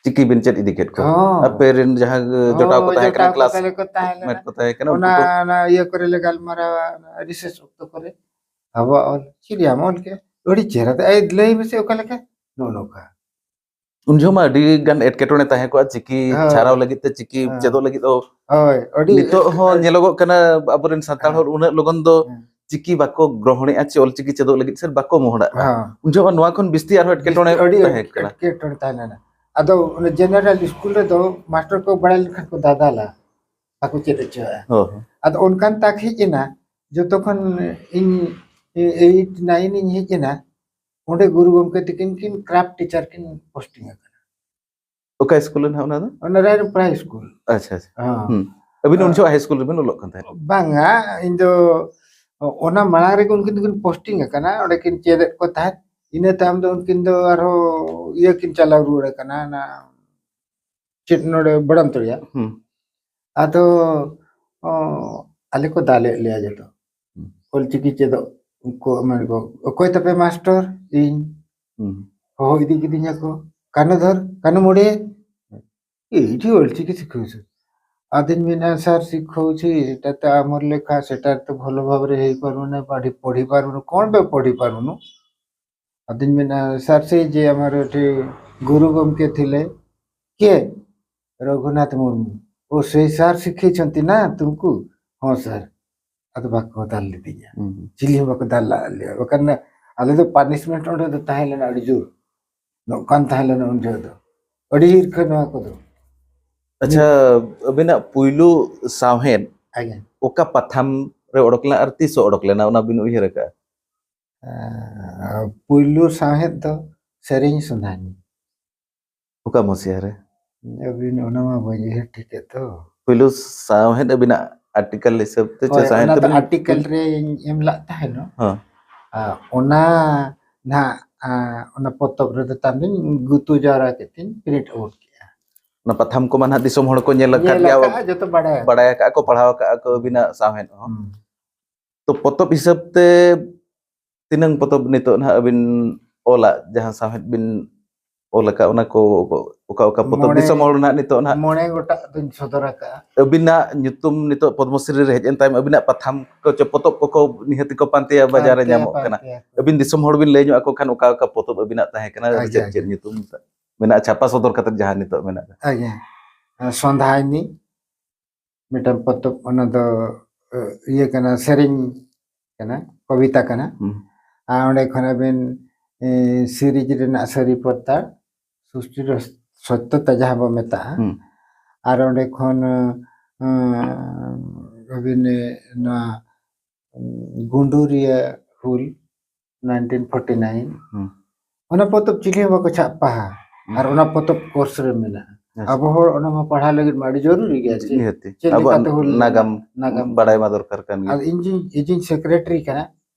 ᱪᱤᱠᱤ ᱵᱤᱱ ᱪᱮᱫ ᱤᱫᱤ ᱠᱮᱫ ᱠᱚᱣᱟ? ᱦᱚᱸ᱾ ᱟᱯᱮ ᱨᱮᱱ ᱡᱟᱦᱟᱸ ᱡᱚᱴᱟᱣ ᱠᱚ ᱦᱚᱸ, ᱛᱟᱦᱮᱸ ᱠᱟᱱᱟ, ᱡᱚᱴᱟᱣ ᱠᱚ ᱠᱞᱟᱥ ᱛᱟᱞᱮ ᱠᱚ ᱛᱟᱦᱮᱸ ᱢᱮᱴ ᱞᱮᱱᱟ᱾ ᱠᱚ ᱛᱟᱦᱮᱸ ᱠᱟᱱᱟ, ᱩᱱᱠᱩ ᱚᱱᱟ, ᱠᱚ? ᱚᱱᱟ ᱤᱭᱟᱹ ᱠᱚᱨᱮ ᱞᱮ ᱜᱟᱞᱢᱟᱨᱟᱣᱟ, ᱚᱱᱟ ᱨᱤᱥᱮᱥ ᱚᱠᱛᱚ ᱠᱚᱨᱮ᱾ ᱟᱵᱚᱣᱟᱜ ᱚᱞ, ᱪᱮᱫ ᱞᱮᱭᱟᱢ ᱚᱞ ᱠᱮᱜᱼᱟ? ᱟᱹᱰᱤ ᱪᱮᱦᱨᱟ ᱛᱮ, ᱮᱭ, ᱞᱟᱹᱭ ᱢᱮᱥᱮ ᱚᱠᱟ ᱞᱮᱠᱟ? ᱱᱚᱜᱼᱚ ᱱᱚᱝᱠᱟ᱾ ᱩᱱ ᱡᱚᱦᱚᱜ ᱢᱟ ᱟᱹᱰᱤ ᱜᱟᱱ ᱮᱴᱠᱮᱴᱚᱬᱮ ᱛᱟᱦᱮᱸ ᱠᱚᱜᱼᱟ, ᱪᱤᱠᱤ ᱦᱳᱭ᱾ ᱪᱷᱟᱨᱟᱣ ᱞᱟᱹᱜᱤᱫ ᱛᱮ, ᱪᱤᱠᱤ ᱦᱮᱸ᱾ ᱪᱮᱫᱚᱜ ᱞᱟᱹᱜᱤᱫ ᱫᱚ᱾ ᱦᱳᱭ, ᱟᱹᱰᱤ ᱱᱤᱛᱚᱜ ᱦᱚᱸ ᱟᱹᱰᱤ ᱧᱮᱞᱚᱜᱚᱜ ᱠᱟᱱᱟ, ᱟᱵᱚᱨᱮᱱ ᱥᱟᱱᱛᱟᱲ ᱦᱮᱸ᱾ ᱦᱚᱲ ᱩᱱᱟᱹᱜ ᱞᱚᱜᱚᱱ ᱫᱚ ᱦᱮᱸ᱾ ᱪᱤᱠᱤ ᱵᱟᱠᱚ ᱜᱨᱚᱦᱚᱱᱮᱜᱼᱟ, ᱪᱮ ᱚᱞᱪᱤᱠᱤ ᱪᱮᱫᱚᱜ ᱞᱟᱹᱜᱤᱫ ᱥᱮ ᱵᱟᱠᱚ ᱢᱚᱦᱚᱰᱟᱜ ᱠᱟᱱᱟ᱾ ᱦᱮᱸ᱾ ᱩᱱ ᱡᱚᱦᱚᱜ ᱱᱚᱣᱟ ᱠᱷᱚᱱ ᱵᱤᱥᱛᱤ ᱟᱨᱦᱚᱸ ᱮᱴᱠᱮᱴᱚᱬᱮ ᱟᱹᱰᱤ ᱛᱟᱦᱮᱸ ᱠᱟᱱᱟ᱾ ᱮᱴᱠᱮᱴᱚᱬᱮ ᱛᱟᱦᱮᱸ ᱞᱮᱱᱟ᱾ ᱟᱫᱚ ᱚᱱᱟ ᱡᱮᱱᱟᱨᱮᱞ ᱥᱠᱩᱞ ᱨᱮᱫᱚ ᱢᱟᱥᱴᱟᱨ ᱠᱚ ᱵᱟᱲᱟᱭ ᱞᱮᱠᱷᱟᱱ ᱠᱚ ᱫᱟᱫᱟᱞᱟ, ᱵᱟᱠᱚ ᱪᱮᱫ ᱦᱚᱪᱚᱣᱟᱜᱼᱟ᱾ ᱦᱳᱭ᱾ ᱟᱫᱚ ᱚᱱᱠᱟᱱ ᱛᱟᱠ ᱦᱮᱡ ᱮᱱᱟ, ᱡᱚᱛᱚ ᱠᱷᱚᱱ ᱤᱧ ᱮᱭᱤᱴ ᱱᱟᱭᱤᱱ ᱤᱧ ᱦᱮᱡ ᱮᱱᱟ, ᱚᱸᱰᱮ ᱜᱩᱨᱩ ᱜᱚᱢᱠᱮ ᱛᱟᱹᱠᱤᱱ ᱠᱤᱱ ᱠᱨᱟᱯᱴ ᱴᱤᱪᱟᱨ ᱠᱤᱱ ᱯᱳᱥᱴᱤᱝ ᱟᱠᱟᱱᱟ᱾ ᱚᱠᱟ ᱥᱠᱩᱞ ᱨᱮ ᱱᱟᱦᱟᱜ ᱚᱱᱟ ᱫᱚ? ᱚᱱᱟ ᱨᱟᱭᱨᱚᱝᱯᱩᱨ ᱦᱟᱭ ᱥᱠᱩᱞ᱾ ᱟᱪᱪᱷᱟ, ᱟᱪᱪᱷᱟ᱾ ᱦᱚᱸ᱾ ᱦᱩᱸ᱾ ᱟᱹᱵᱤᱱ ᱩᱱ ᱦᱚᱸ᱾ ᱡᱚᱠᱷᱚᱱ ᱦᱟᱭ ᱥᱠᱩᱞ ᱨᱮᱵᱤᱱ ᱚᱞᱚᱜ ᱠᱟᱱ ᱛᱟᱦᱮᱸᱫ? ᱵᱟᱝᱟ, ᱤᱧ ᱫᱚ ᱚᱱᱟ ᱢᱟᱲᱟᱝ ᱨᱮᱜᱮ ᱩᱱᱠᱤᱱ ᱫᱚᱠᱤᱱ ᱯᱳᱥᱴᱤᱝ ᱟᱠᱟᱱᱟ, ᱚᱸᱰᱮ ᱠᱤᱱ ᱪᱮᱫᱮᱫ ᱠᱚ ᱛᱟᱦᱮᱸᱫ᱾ ᱤᱱᱟᱹ ᱛᱟᱭᱚᱢ ᱫᱚ ᱩᱱᱠᱤᱱ ᱫᱚ ᱟᱨᱦᱚᱸ ᱤᱭᱟᱹ ᱠᱤᱱ ᱪᱟᱞᱟᱣ ᱨᱩᱣᱟᱹᱲ ᱟᱠᱟᱱᱟ, ᱚᱱᱟ ᱪᱮᱫ ᱱᱚᱰᱮ ᱵᱚᱲᱟᱢ ᱛᱚᱲᱤᱭᱟ᱾ ᱦᱩᱸ᱾ ᱟᱫᱚ ᱚ, ᱟᱞᱮ ᱠᱚ ᱫᱟᱞᱮᱫ ᱞᱮᱭᱟ ᱡᱚᱛᱚ᱾ ᱦᱩᱸ᱾ ᱚᱞᱪᱤᱠᱤ ᱪᱮᱫᱚᱜ ᱠᱚ ᱢᱮᱱ ᱠᱚ, "ᱚᱠᱚᱭ ᱛᱟᱯᱮ ᱢᱟᱥᱴᱚᱨ?" ᱤᱧ᱾ ᱦᱩᱸ᱾ ᱦᱚᱦᱚ ᱤᱫᱤ ᱠᱤᱫᱤᱧᱟ ᱠᱚ, "ᱠᱟᱱᱩ ᱫᱷᱚᱨ, ᱠᱟᱱᱩ ᱢᱚᱬᱮ, ᱤᱧ ᱴᱷᱮᱱ ᱚᱞᱪᱤᱠᱤ ᱥᱤᱠᱷᱟᱹᱣ ᱥᱮ?" ᱟᱫᱚᱧ ᱢᱮᱱᱟ, "ସାର୍, ᱥᱤᱠᱷᱟᱹᱣ ᱥᱮ, ᱮᱴᱟ ᱛᱚ ᱟᱢᱚᱨ ᱞᱮᱠᱷᱟ, ସେଟା ତ ଭଲ ଭାବରେ ହେଇପାରୁନି, ପଢ଼ି, ପଢ଼ି ପାରୁନୁ, କ'ଣ ପାଇଁ ପଢ଼ି ପାରୁନୁ?" ᱟᱫᱚᱧ ᱢᱮᱱᱟ, "ସାର୍, ସେଇ ଯେ ଆମର ଏଠି ଗୁରୁ ଗମକେ ଥିଲେ, କିଏ? ରଘୁନାଥ ମୁର୍ମୁ। ଓ, ସେଇ ସାର୍ ଶିଖେଇଛନ୍ତି ନା ତୁମକୁ?" "ହଁ ସାର୍।" ᱟᱫᱚ ᱵᱟᱠᱚ ᱫᱟᱞ ᱞᱤᱫᱤᱧᱟ, ᱦᱩᱸ᱾ ᱪᱤᱞᱤ ᱦᱚᱸ ᱵᱟᱠᱚ ᱫᱟᱞ ᱞᱟᱜ ᱞᱮᱭᱟ᱾ ᱵᱟᱠᱷᱟᱱ ᱟᱞᱮ ᱫᱚ ᱯᱟᱱᱤᱥᱢᱮᱱᱴ ᱚᱸᱰᱮ ᱫᱚ ᱛᱟᱦᱮᱸ ᱞᱮᱱᱟ, ᱟᱹᱰᱤ ᱡᱳᱨ ᱱᱚᱝᱠᱟᱱ ᱛᱟᱦᱮᱸ ᱞᱮᱱᱟ ᱩᱱ ᱡᱚᱦᱚᱜ ᱫᱚ, ᱟᱹᱰᱤ ᱦᱤᱨᱠᱷᱟᱹ ᱱᱚᱣᱟ ᱠᱚᱫᱚ᱾ ᱟᱪᱪᱷᱟ, ᱟᱹᱵᱤᱱᱟᱜ ᱯᱩᱭᱞᱩ ᱥᱟᱶᱦᱮᱫ ᱟᱪᱪᱷᱟ᱾ ᱚᱠᱟ ᱯᱟᱛᱷᱟᱢ ᱨᱮ ᱚᱰᱚᱠ ᱞᱮᱱᱟ ᱟᱨ ᱛᱤᱥᱚᱜ ᱚᱰᱚᱠ ᱞᱮᱱᱟ, ᱚᱱᱟ ᱵᱤᱱ ᱩᱭᱦᱟᱹᱨ ᱟᱠᱟᱫᱼᱟ? ᱟᱨ ᱯᱩᱭᱞᱩ ᱥᱟᱶᱦᱮᱫ ᱫᱚ ᱥᱮᱨᱮᱧ ᱥᱚᱸᱫᱷᱟᱱᱤ᱾ ᱚᱠᱟ ᱢᱚᱥᱤᱭᱟ ᱨᱮ? ᱟᱹᱵᱤᱱ ᱚᱱᱟ ᱢᱟ ᱵᱟᱹᱧ ᱩᱭᱦᱟᱹᱨ ᱴᱷᱤᱠᱮᱫ ᱫᱚ᱾ ᱯᱩᱭᱞᱩ ᱥᱟᱶᱦᱮᱫ ᱟᱹᱵᱤᱱᱟᱜ ᱟᱨᱴᱤᱠᱟᱞ ᱦᱤᱥᱟᱹᱵ ᱛᱮ ᱪᱮ ᱦᱳᱭ, ᱥᱟᱶᱦᱮᱫ ᱚᱱᱟ ᱫᱚ ᱛᱮᱵᱤᱱ ᱟᱨᱴᱤᱠᱟᱞ ᱨᱮᱧ ᱮᱢ ᱞᱟᱜ ᱛᱟᱦᱮᱱᱚᱜ᱾ ᱦᱚᱸ᱾ ᱟᱨ ᱚᱱᱟ ᱱᱟᱦᱟᱜ, ᱟᱨ ᱚᱱᱟ ᱯᱚᱛᱚᱵ ᱨᱮᱫᱚ ᱛᱟᱢ ᱫᱚᱧ ᱜᱩᱛᱩ ᱡᱟᱣᱨᱟ ᱠᱮᱫ ᱛᱤᱧ ᱯᱨᱤᱱᱴ ᱟᱣᱩᱴ ᱠᱮᱫᱼᱟ᱾ ᱚᱱᱟ ᱯᱟᱛᱷᱟᱢ ᱠᱚᱢᱟ ᱱᱟᱦᱟᱜ ᱫᱤᱥᱚᱢ ᱦᱚᱲ ᱠᱚ ᱧᱮᱞ ᱟᱠᱟᱫ ᱧᱮᱞ ᱜᱮᱭᱟ, ᱟᱠᱟᱫᱼᱟ, ᱡᱚᱛᱚ ᱵᱟᱲᱟᱭ ᱟᱠᱟᱫᱼᱟ᱾ ᱵᱟᱲᱟᱭ ᱟᱠᱟᱫᱼᱟ ᱠᱚ, ᱯᱟᱲᱦᱟᱣ ᱟᱠᱟᱫᱼᱟ ᱠᱚ ᱟᱹᱵᱤᱱᱟᱜ ᱥᱟᱶᱦᱮᱫ ᱦᱚᱸ᱾ ᱦᱩᱸ᱾ ᱛᱚ ᱯᱚᱛᱚᱵ ᱦᱤᱥᱟᱹᱵ ᱛᱮ ᱛᱤᱱᱟᱹᱝ ᱯᱚᱛᱚᱵ ᱱᱤᱛᱚᱜ ᱱᱟᱦᱟᱜ ᱟᱹᱵᱤᱱ ᱚᱞᱟᱜ, ᱡᱟᱦᱟᱸ ᱥᱟᱶᱦᱮᱫ ᱵᱤᱱ ᱚᱞ ᱟᱠᱟᱫ, ᱚᱱᱟ ᱠᱚ ᱚᱠᱟ ᱚᱠᱟ ᱯᱚᱛᱚᱵ ᱢᱚᱬᱮ ᱫᱤᱥᱚᱢ ᱦᱚᱲ ᱱᱟᱦᱟᱜ ᱱᱤᱛᱚᱜ ᱱᱟᱦᱟᱜ ᱢᱚᱬᱮ ᱜᱚᱴᱟᱜ ᱫᱚᱧ ᱥᱚᱫᱚᱨ ᱟᱠᱟᱫᱼᱟ᱾ ᱟᱹᱵᱤᱱᱟᱜ ᱧᱩᱛᱩᱢ ᱱᱤᱛᱚᱜ ᱯᱚᱫᱽᱢᱚᱥᱨᱤ ᱨᱮ ᱦᱮᱡ ᱮᱱ ᱛᱟᱭᱚᱢ ᱟᱹᱵᱤᱱᱟᱜ ᱯᱟᱛᱷᱟᱢ ᱠᱚ ᱪᱮ ᱯᱚᱛᱚᱵ ᱠᱚᱠᱚ ᱱᱤᱦᱟᱹᱛ ᱠᱚ ᱯᱟᱱᱛᱮᱭᱟ, ᱵᱟᱡᱟᱨ ᱨᱮ ᱯᱟᱱᱛᱮᱭᱟ, ᱧᱟᱢᱚᱜ ᱠᱟᱱᱟ᱾ ᱯᱟᱱᱛᱮᱭᱟ᱾ ᱟᱹᱵᱤᱱ ᱫᱤᱥᱚᱢ ᱦᱚᱲ ᱵᱤᱱ ᱞᱟᱹᱭ ᱧᱚᱜ ᱟᱠᱚ ᱠᱷᱟᱱ ᱚᱠᱟ ᱚᱠᱟ ᱯᱚᱛᱚᱵ ᱟᱹᱵᱤᱱᱟᱜ ᱛᱟᱦᱮᱸ ᱠᱟᱱᱟ, ᱟᱪᱪᱷᱟ, ᱪᱮᱫ ᱪᱮᱫ ᱟᱪᱪᱷᱟ᱾ ᱧᱩᱛᱩᱢ ᱢᱮᱱᱟᱜᱼᱟ, ᱪᱷᱟᱯᱟ ᱥᱚᱫᱚᱨ ᱠᱟᱛᱮ ᱡᱟᱦᱟᱸ ᱱᱤᱛᱚᱜ ᱢᱮᱱᱟᱜᱼᱟ? ᱟᱪᱪᱷᱟ᱾ ᱥᱚᱸᱫᱷᱟᱭᱱᱤ ᱢᱤᱫᱴᱟᱝ ᱯᱚᱛᱚᱵ, ᱚᱱᱟ ᱫᱚ ᱤᱭᱟᱹ ᱠᱟᱱᱟ, ᱥᱮᱨᱮᱧ ᱠᱟᱱᱟ, ᱠᱚᱵᱤᱛᱟ ᱠᱟᱱᱟ᱾ ᱦᱩᱸ᱾ ᱟᱨ ᱚᱸᱰᱮ ᱠᱷᱚᱱ ᱟᱹᱵᱤᱱ ᱥᱤᱨᱤᱡᱽ ᱨᱮᱱᱟᱜ ᱥᱟᱹᱨᱤ ᱯᱚᱨᱛᱟᱲ ᱥᱩᱥᱴᱤ ᱨᱚᱥ-, ᱥᱚᱛᱭᱚᱛᱟ ᱡᱟᱦᱟᱸ ᱵᱚ ᱢᱮᱛᱟᱜᱼᱟ᱾ ᱦᱩᱸ᱾ ᱟᱨ ᱚᱸᱰᱮ ᱠᱷᱚᱱ ᱟᱹᱵᱤᱱ ᱱᱚᱣᱟ ᱜᱩᱸᱰᱩᱨᱤᱭᱟᱹ ᱦᱩᱞ, ᱱᱟᱭᱤᱱᱴᱤᱱ ᱯᱷᱳᱨᱴᱤ ᱱᱟᱭᱤᱱ᱾ ᱦᱩᱸ᱾ ᱚᱱᱟ ᱯᱚᱛᱚᱵ ᱪᱤᱞᱤ ᱦᱚᱸ ᱵᱟᱠᱚ ᱪᱷᱟᱯᱟᱦᱟ᱾ ᱦᱩᱸ᱾ ᱟᱨ ᱚᱱᱟ ᱯᱚᱛᱚᱵ ᱠᱳᱨᱥ ᱨᱮ ᱢᱮᱱᱟᱜᱼᱟ᱾ ᱟᱪᱪᱷᱟ᱾ ᱟᱵᱚ ᱦᱚᱲ ᱚᱱᱟ ᱢᱟ ᱯᱟᱲᱦᱟᱣ ᱞᱟᱹᱜᱤᱫ ᱢᱟ ᱟᱹᱰᱤ ᱡᱚᱨᱩᱨᱤ ᱜᱮᱭᱟ, ᱪᱮ? ᱱᱤᱦᱟᱹᱛᱤ᱾ ᱪᱮᱫ ᱟᱵᱚᱣᱟᱜ ᱞᱮᱠᱟᱛᱮ ᱦᱩᱞ ᱞᱮᱱᱟ? ᱱᱟᱜᱟᱢ ᱱᱟᱜᱟᱢ ᱵᱟᱲᱟᱭ ᱢᱟ ᱫᱚᱨᱠᱟᱨ ᱠᱟᱱ ᱜᱮᱭᱟ᱾ ᱟᱨ ᱤᱧ ᱡᱤᱧ, ᱤᱧ ᱡᱤᱧ ᱥᱮᱠᱨᱮᱴᱟᱨᱤ ᱠᱟᱱᱟ,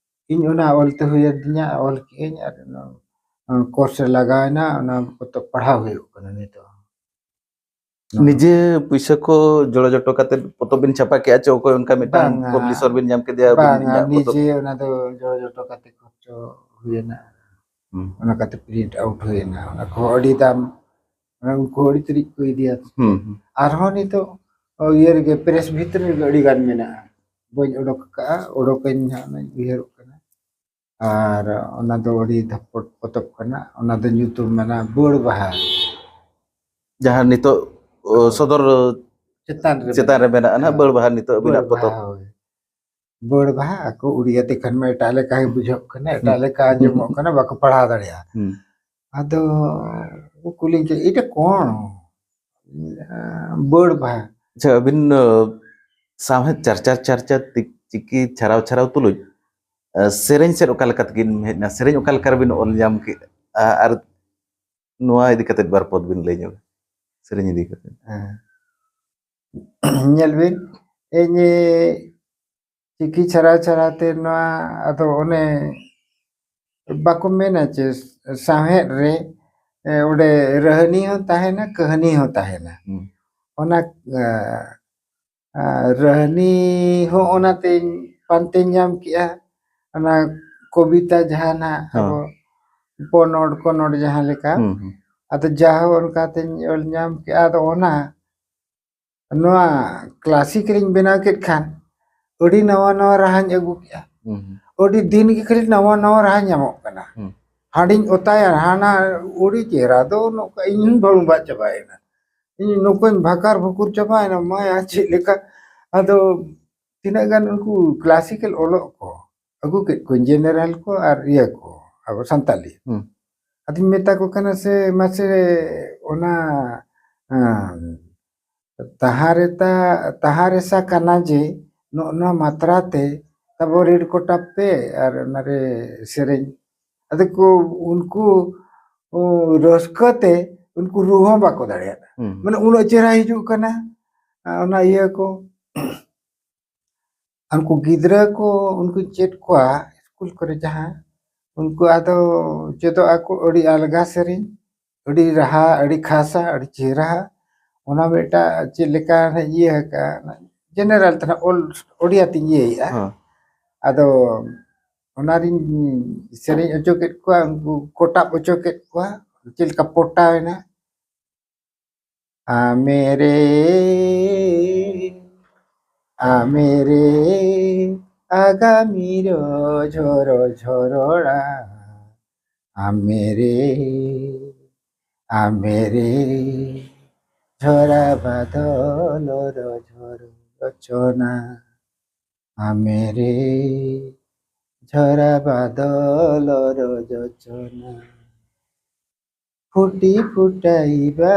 ᱤᱧ ᱚᱱᱟ ᱚᱞ ᱛᱮ ᱦᱩᱭ ᱟᱹᱫᱤᱧᱟ, ᱚᱞ ᱠᱮᱜᱼᱟᱹᱧ ᱟᱨ ᱚᱱᱟ, ᱚᱱᱟ ᱠᱳᱨᱥ ᱨᱮ ᱞᱟᱜᱟᱣ ᱮᱱᱟ, ᱚᱱᱟ ᱯᱚᱛᱚᱵ ᱯᱟᱲᱦᱟᱣ ᱦᱩᱭᱩᱜ ᱠᱟᱱᱟ ᱱᱤᱛᱚᱜ᱾ ᱱᱤᱡᱮ ᱯᱩᱭᱥᱟᱹ ᱠᱚ ᱡᱚᱲᱚ ᱡᱚᱴᱚ ᱠᱟᱛᱮ ᱯᱚᱛᱚᱵ ᱵᱤᱱ ᱪᱷᱟᱯᱟ ᱠᱮᱜᱼᱟ, ᱪᱮ ᱚᱠᱚᱭ ᱚᱱᱠᱟ ᱢᱤᱫᱴᱟᱝ ᱵᱟᱝᱟ, ᱯᱟᱵᱽᱞᱤᱥᱚᱨ ᱵᱤᱱ ᱧᱟᱢ ᱠᱮᱫᱮᱭᱟ, ᱟᱹᱵᱤᱱ ᱵᱟᱝᱟ, ᱤᱧᱟᱹᱜ ᱯᱚᱛᱚᱵ? ᱱᱤᱡᱮ ᱚᱱᱟ ᱫᱚ ᱡᱚᱲᱚ ᱡᱚᱴᱚ ᱠᱟᱛᱮ ᱠᱷᱚᱨᱪᱚ ᱦᱩᱭᱮᱱᱟ᱾ ᱦᱩᱸ᱾ ᱚᱱᱟ ᱠᱟᱛᱮ ᱯᱨᱤᱱᱴ ᱟᱣᱩᱴ ᱦᱩᱭᱮᱱᱟ᱾ ᱚᱱᱟ ᱠᱚ ᱟᱹᱰᱤ ᱫᱟᱢ, ᱚᱱᱟ ᱩᱱᱠᱩ ᱟᱹᱰᱤ ᱛᱟᱹᱨᱤᱡ ᱠᱚ ᱤᱫᱤᱭᱟ᱾ ᱦᱩᱸ, ᱦᱩᱸ᱾ ᱟᱨᱦᱚᱸ ᱱᱤᱛᱚᱜ ᱤᱭᱟᱹ ᱨᱮᱜᱮ ᱯᱨᱮᱥ ᱵᱷᱤᱛᱨᱤ ᱨᱮᱜᱮ ᱟᱹᱰᱤ ᱜᱟᱱ ᱢᱮᱱᱟᱜᱼᱟ᱾ ᱵᱟᱹᱧ ᱚᱰᱚᱠ ᱟᱠᱟᱫᱼᱟ, ᱚᱰᱚᱠᱟᱹᱧ ᱦᱟᱸᱜ, ᱚᱱᱟᱧ ᱩᱭᱦᱟᱹᱨᱚᱜ ᱠᱟᱱᱟ᱾ ᱟᱨ ᱚᱱᱟ ᱫᱚ ᱟᱹᱰᱤ ᱫᱷᱟᱯᱚᱴ ᱯᱚᱛᱚᱵ ᱠᱟᱱᱟ᱾ ᱚᱱᱟ ᱫᱚ ᱧᱩᱛᱩᱢ ᱢᱮᱱᱟᱜᱼᱟ ᱵᱟᱹᱲ ᱵᱟᱦᱟ᱾ ᱡᱟᱦᱟᱸ ᱱᱤᱛᱚᱜ, ᱚ, ᱦᱳᱭ᱾ ᱥᱚᱫᱚᱨ ᱪᱮᱛᱟᱱ ᱨᱮ ᱪᱮᱛᱟᱱ ᱨᱮ ᱢᱮᱱᱟᱜᱼᱟ᱾ ᱢᱮᱱᱟᱜᱼᱟ ᱱᱟᱦᱟᱜ, ᱦᱳᱭ᱾ ᱵᱟᱹᱲ ᱵᱟᱦᱟ ᱱᱤᱛᱚᱜ ᱟᱹᱵᱤᱱᱟᱜ ᱵᱟᱹᱲ ᱵᱟᱦᱟ, ᱯᱚᱛᱚᱵ᱾ ᱦᱳᱭ᱾ ᱵᱟᱹᱲ ᱵᱟᱦᱟ, ᱟᱠᱚ ᱩᱲᱤᱭᱟ ᱛᱮ ᱠᱷᱟᱱ ᱢᱟ ᱮᱴᱟᱜ ᱞᱮᱠᱟ ᱜᱮ ᱵᱩᱡᱷᱟᱹᱜ ᱠᱟᱱᱟ, ᱮᱴᱟᱜ ᱦᱩᱸ᱾ ᱞᱮᱠᱟ ᱟᱸᱡᱚᱢᱚᱜ ᱠᱟᱱᱟ, ᱵᱟᱠᱚ ᱯᱟᱲᱦᱟᱣ ᱫᱟᱲᱮᱭᱟᱜᱼᱟ᱾ ᱦᱩᱸ᱾ ᱟᱫᱚ ᱠᱚ ᱠᱩᱞᱤᱧ ᱠᱮᱫ, "ᱮᱴᱟ ᱠᱚᱬ?" ᱵᱟᱹᱲ ᱵᱟᱦᱟ᱾ ᱟᱪᱪᱷᱟ, ᱟᱹᱵᱤᱱ, ᱚ, ᱥᱟᱶᱦᱮᱫ ᱪᱟᱨᱪᱟ ᱪᱟᱨᱪᱟ ᱛᱤ-, ᱪᱤᱠᱤ ᱪᱷᱟᱨᱟᱣ ᱪᱷᱟᱨᱟᱣ ᱛᱩᱞᱩᱡ, ᱚ, ᱥᱮᱨᱮᱧ ᱥᱮᱫ ᱚᱠᱟ ᱞᱮᱠᱟ ᱛᱮᱵᱤᱱ ᱦᱮᱡ ᱮᱱᱟ? ᱥᱮᱨᱮᱧ ᱚᱠᱟ ᱞᱮᱠᱟ ᱨᱮᱵᱤᱱ ᱚᱞ ᱧᱟᱢ ᱠᱮᱫᱼᱟ? ᱟᱨ ᱱᱚᱣᱟ ᱤᱫᱤ ᱠᱟᱛᱮ ᱵᱟᱨ ᱯᱚᱫ ᱵᱤᱱ ᱞᱟᱹᱭ ᱧᱚᱜᱟ, ᱥᱮᱨᱮᱧ ᱤᱫᱤ ᱠᱟᱛᱮ᱾ ᱦᱮᱸ᱾ ᱧᱮᱞ ᱵᱤᱱ, ᱤᱧ ᱪᱤᱠᱤ ᱪᱷᱟᱨᱟᱣ ᱪᱷᱟᱨᱟᱣ ᱛᱮ ᱱᱚᱣᱟ, ᱟᱫᱚ ᱚᱱᱮ ᱵᱟᱠᱚ ᱢᱮᱱᱟ ᱪᱮ ᱥᱟᱶᱦᱮᱫ ᱨᱮ, ᱮ, ᱚᱸᱰᱮ ᱨᱟᱹᱦᱱᱤ ᱦᱚᱸ ᱛᱟᱦᱮᱱᱟ, ᱠᱟᱹᱦᱱᱤ ᱦᱚᱸ ᱛᱟᱦᱮᱱᱟ᱾ ᱦᱩᱸ᱾ ᱚᱱᱟ, ᱮ, ᱮ, ᱨᱟᱹᱦᱱᱤ ᱦᱚᱸ ᱚᱱᱟᱛᱮᱧ ᱯᱟᱱᱛᱮᱧ ᱧᱟᱢ ᱠᱮᱜᱼᱟ᱾ ᱚᱱᱟ ᱠᱚᱵᱤᱛᱟ ᱡᱟᱦᱟᱸ ᱱᱟᱜ ᱦᱚᱸ᱾ ᱟᱵᱚ ᱯᱚᱱᱚᱲ ᱠᱚᱱᱚᱲ ᱡᱟᱦᱟᱸ ᱞᱮᱠᱟ, ᱦᱩᱸ, ᱦᱩᱸ᱾ ᱟᱫᱚ ᱡᱟᱦᱳ ᱚᱱᱠᱟᱛᱮᱧ ᱚᱞ ᱧᱟᱢ ᱠᱮᱜᱼᱟ᱾ ᱟᱫᱚ ᱚᱱᱟ ᱱᱚᱣᱟ ᱠᱞᱟᱥᱤᱠ ᱨᱤᱧ ᱵᱮᱱᱟᱣ ᱠᱮᱫ ᱠᱷᱟᱱ ᱟᱹᱰᱤ ᱱᱟᱣᱟ ᱱᱟᱣᱟ ᱨᱟᱦᱟᱧ ᱟᱹᱜᱩ ᱠᱮᱜᱼᱟ᱾ ᱦᱩᱸ, ᱦᱩᱸ᱾ ᱟᱹᱰᱤ ᱫᱤᱱ ᱜᱮ ᱠᱷᱟᱹᱞᱤ ᱱᱟᱣᱟ ᱱᱟᱣᱟ ᱨᱟᱦᱟ ᱧᱟᱢᱚᱜ ᱠᱟᱱᱟ᱾ ᱦᱩᱸ᱾ ᱦᱟᱸᱰᱤᱧ ᱚᱛᱟᱭᱟ, ᱦᱟᱱᱟ ᱟᱹᱰᱤ ᱪᱮᱦᱨᱟ ᱫᱚ ᱱᱚᱝᱠᱟ ᱤᱧ ᱦᱚᱸᱧ ᱵᱷᱟᱹᱲᱩᱢᱵᱟᱜ ᱪᱟᱵᱟᱭᱮᱱᱟ᱾ ᱤᱧ ᱱᱚᱝᱠᱟᱧ ᱵᱷᱟᱠᱟᱨ ᱵᱷᱩᱠᱩᱨ ᱪᱟᱵᱟᱭᱮᱱᱟ, ᱢᱟᱭᱟ ᱪᱮᱫ ᱞᱮᱠᱟ᱾ ᱟᱫᱚ ᱛᱤᱱᱟᱹᱜ ᱜᱟᱱ ᱩᱱᱠᱩ ᱠᱞᱟᱥᱤᱠᱮᱞ ᱚᱞᱚᱜ ᱠᱚ ᱟᱹᱜᱩ ᱠᱮᱫ ᱠᱚᱣᱟᱧ, ᱡᱮᱱᱟᱨᱮᱞ ᱠᱚ ᱟᱨ ᱤᱭᱟᱹ ᱠᱚ, ᱟᱵᱚ ᱥᱟᱱᱛᱟᱞᱤ᱾ ᱦᱩᱸ᱾ ᱟᱫᱚᱧ ᱢᱮᱛᱟ ᱠᱚ ᱠᱟᱱᱟ, "ᱥᱮ ᱢᱟᱥᱮ ᱚᱱᱟ, ᱟᱸ, ᱛᱟᱦᱟᱨᱮᱛᱟ, ᱛᱟᱦᱟᱨᱮᱥᱟ ᱠᱟᱱᱟ ᱡᱮ ᱱᱚᱜᱼᱚ ᱱᱚᱣᱟ ᱢᱟᱛᱨᱟ ᱛᱮ ᱟᱵᱚ ᱨᱤᱲ ᱠᱚᱴᱟᱵ ᱯᱮ ᱟᱨ ᱚᱱᱟᱨᱮ ᱥᱮᱨᱮᱧ᱾ ᱟᱫᱚ ᱠᱚ ᱩᱱᱠᱩ ᱨᱟᱹᱥᱠᱟᱹ ᱛᱮ ᱩᱱᱠᱩ ᱨᱩ ᱦᱚᱸ ᱵᱟᱠᱚ ᱫᱟᱲᱮᱭᱟᱜᱼᱟ᱾ ᱢᱟᱱᱮ ᱩᱱᱟᱹᱜ ᱪᱮᱦᱨᱟ ᱦᱤᱡᱩᱜ ᱠᱟᱱᱟ ᱚᱱᱟ ᱤᱭᱟᱹ ᱠᱚ᱾ ᱩᱱᱠᱩ ᱜᱤᱫᱽᱨᱟᱹ ᱠᱚ ᱩᱱᱠᱩ ᱪᱮᱫ ᱠᱚᱣᱟ ᱥᱠᱩᱞ ᱠᱚᱨᱮ ᱡᱟᱦᱟᱸ, ᱩᱱᱠᱩ ᱟᱫᱚ ᱪᱮᱫᱚᱜ ᱟᱠᱚ ᱟᱹᱰᱤ ᱟᱞᱜᱟ ᱥᱮᱨᱮᱧ, ᱟᱹᱰᱤ ᱨᱟᱦᱟ, ᱟᱹᱰᱤ ᱠᱷᱟᱥᱟ, ᱟᱹᱰᱤ ᱪᱮᱦᱨᱟ᱾ ᱚᱱᱟ ᱢᱤᱫᱴᱟᱝ ᱪᱮᱫ ᱞᱮᱠᱟ ᱤᱭᱟᱹ ᱟᱠᱟᱫ, ᱡᱮᱱᱟᱨᱟᱞ ᱛᱮ ᱚᱞ ᱳᱰᱤᱭᱟ ᱛᱤᱧ ᱤᱭᱟᱹᱭᱮᱫᱼᱟ᱾ ᱟᱫᱚ ᱚᱱᱟᱨᱤᱧ ᱥᱮᱨᱮᱧ ᱦᱚᱪᱚ ᱠᱮᱫ ᱠᱚᱣᱟ, ᱩᱱᱠᱩ ᱠᱚᱴᱟᱵ ᱦᱚᱪᱚ ᱠᱮᱫ ᱠᱚᱣᱟ, ᱪᱮᱫ ᱞᱮᱠᱟ ᱯᱚᱴᱟᱣ ᱮᱱᱟ᱾ ᱟᱢᱮᱨᱮ, ᱟᱢᱮᱨᱮ, ᱟᱜᱟᱢᱤᱨᱚ ᱡᱷᱚᱨᱚ ᱡᱷᱚᱨᱚᱲᱟ᱾ ᱟᱢᱮᱨᱮ, ᱟᱢᱮᱨᱮ, ᱡᱷᱚᱨᱟ ᱵᱟᱫᱚᱞᱚᱨᱚ ᱡᱷᱚᱨᱚ ᱞᱚᱪᱚᱱᱟ᱾ ᱟᱢᱮᱨᱮ, ଝରା ବାଦଲର ଯୋଜନା। ଫୁଟି ଫୁଟାଇବା